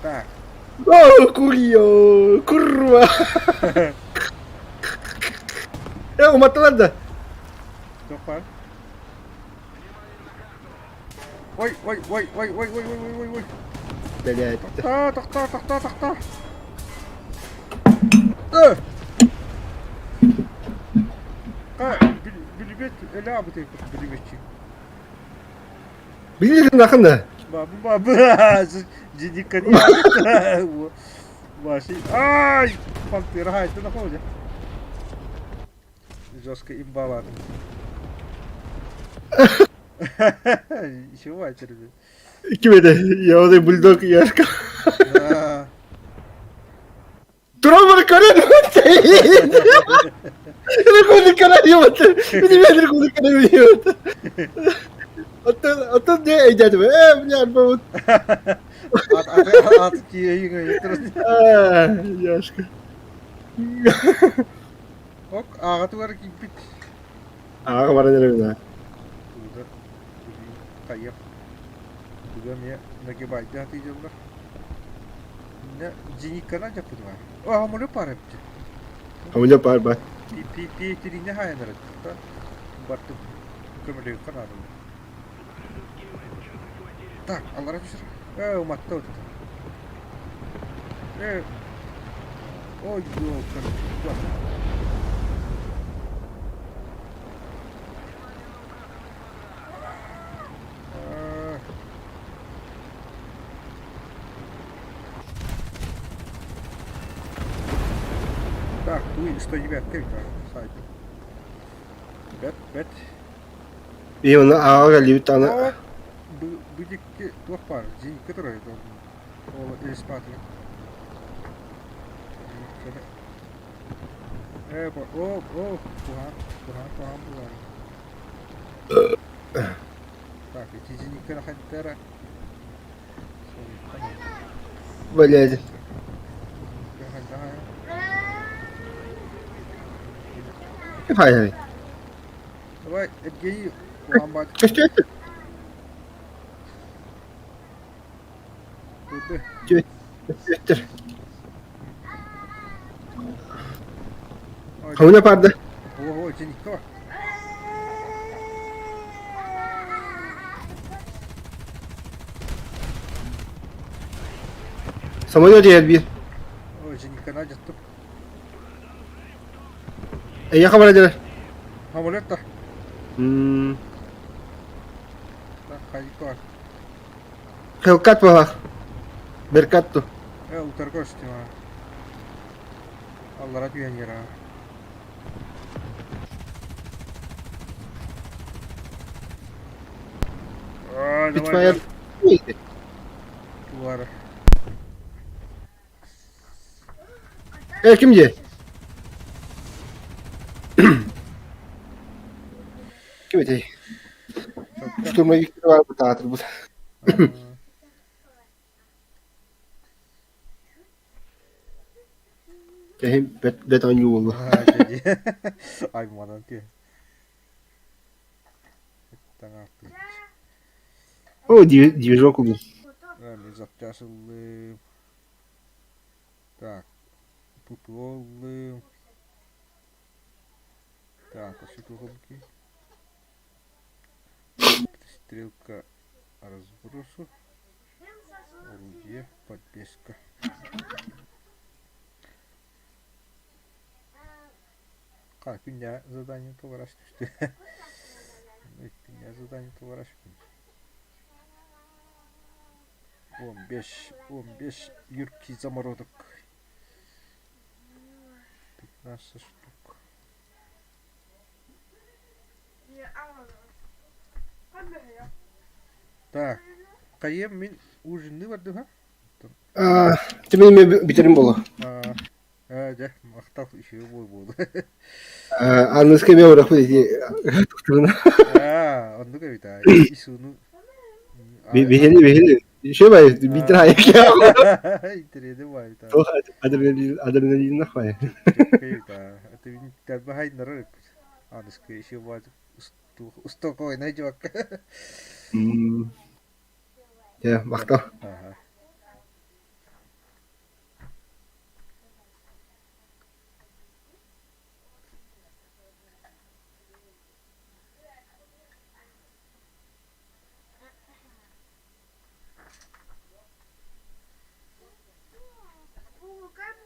Так. О, курьё, курва. Э, уматтылар да. Тохтоо. Ой, ой, ой, ой, ой, ой, ой, ой, ой. Блядь. Тохтоо, тохтоо, тохтоо, тохтоо. Э! Билбет эле билбетчи. Билир нахын да. Бабы бабы Дидиккани Ваши. Ай! Пантера хайта находит. Жестко имбалатым. Чего очереди? Ким это? Я вот бульдог Яшка. Туран бар көрөн. Рекорд канал Билбэт рекорд канал Оттон оттон не өйдөөтүм. Ээ, мне арбабыт. Ат киэйиҥ Яшка. Ок, ааҕатыгар киирбит. Ааҕа баран эрэбин аа. Тууда хайыах. Туга эмиэ нагибайда сатыыллар. Иннэ зенитканан дьаппытыма. О, хамулю паар эбит. Хамулю паар баар. Пи-пи-пи хаайанар эбит. Бартым көмөлөйүөххэ наада. Так, аллара түсер. Э, уматта вот это. Э, ой, ёлка. Так, туй 109 сайт. Бэт, бэт. И оны ааҕа кэллибит аны. Бу туох баар, дьиҥкэ турар ол испатыгар. Э, о, о, куһаҕан, куһаҕан, куһаҕан булар. Так, ити дьиҥкэ хайдара. Блядь. Хайа. Давай, Евгений, куһаҕан баат. Көстүөттүр. Көстүөттүр. Хауна парды. Ого, дьиҥкэ бар. Самолет иһэр биир. Ой, дьиҥкэна дьаттым. Эйиэхэ бара дьэрэ. Самолет да. М Так, хайка. Хелкат буолах. Беркат ту. Э, утары көрүстүм аа. Аллара түһэн иһэр аа. Аа, давай, Spitfire. Туара. Э, ким дии? Ким этэй? Штурмовиктар баар таатырбыт. Кэһим бэт бэт оонньуу буолла. Айманан түһ. О, движок убил. Запчас ыллым. Так, ППО ыллым. Так, а что Стрелка разбросу. Орудие, подвеска. Хара күннээ задание толораш түстэ. Күннээ задание толораш 15, 15 юркий замородок. 15 штук. Так, хайыам мин ужинныы бардым, ха? Ты мин бүтэрим буолуо. Аа дьэ, махтал үчүгэй буолуо. Аныска эмиэ ураппыт ити тохтуруна. Аа, оннук эбит аа. Исуну Биһини биһини еще бай биитер хайа Интэриэһинэй баайы Туох адреналин адреналиннах бай. Аты баһайнарар эппит. Аныска еще баай устокойнай дьыбакка. Дьэ, махтал. Аха.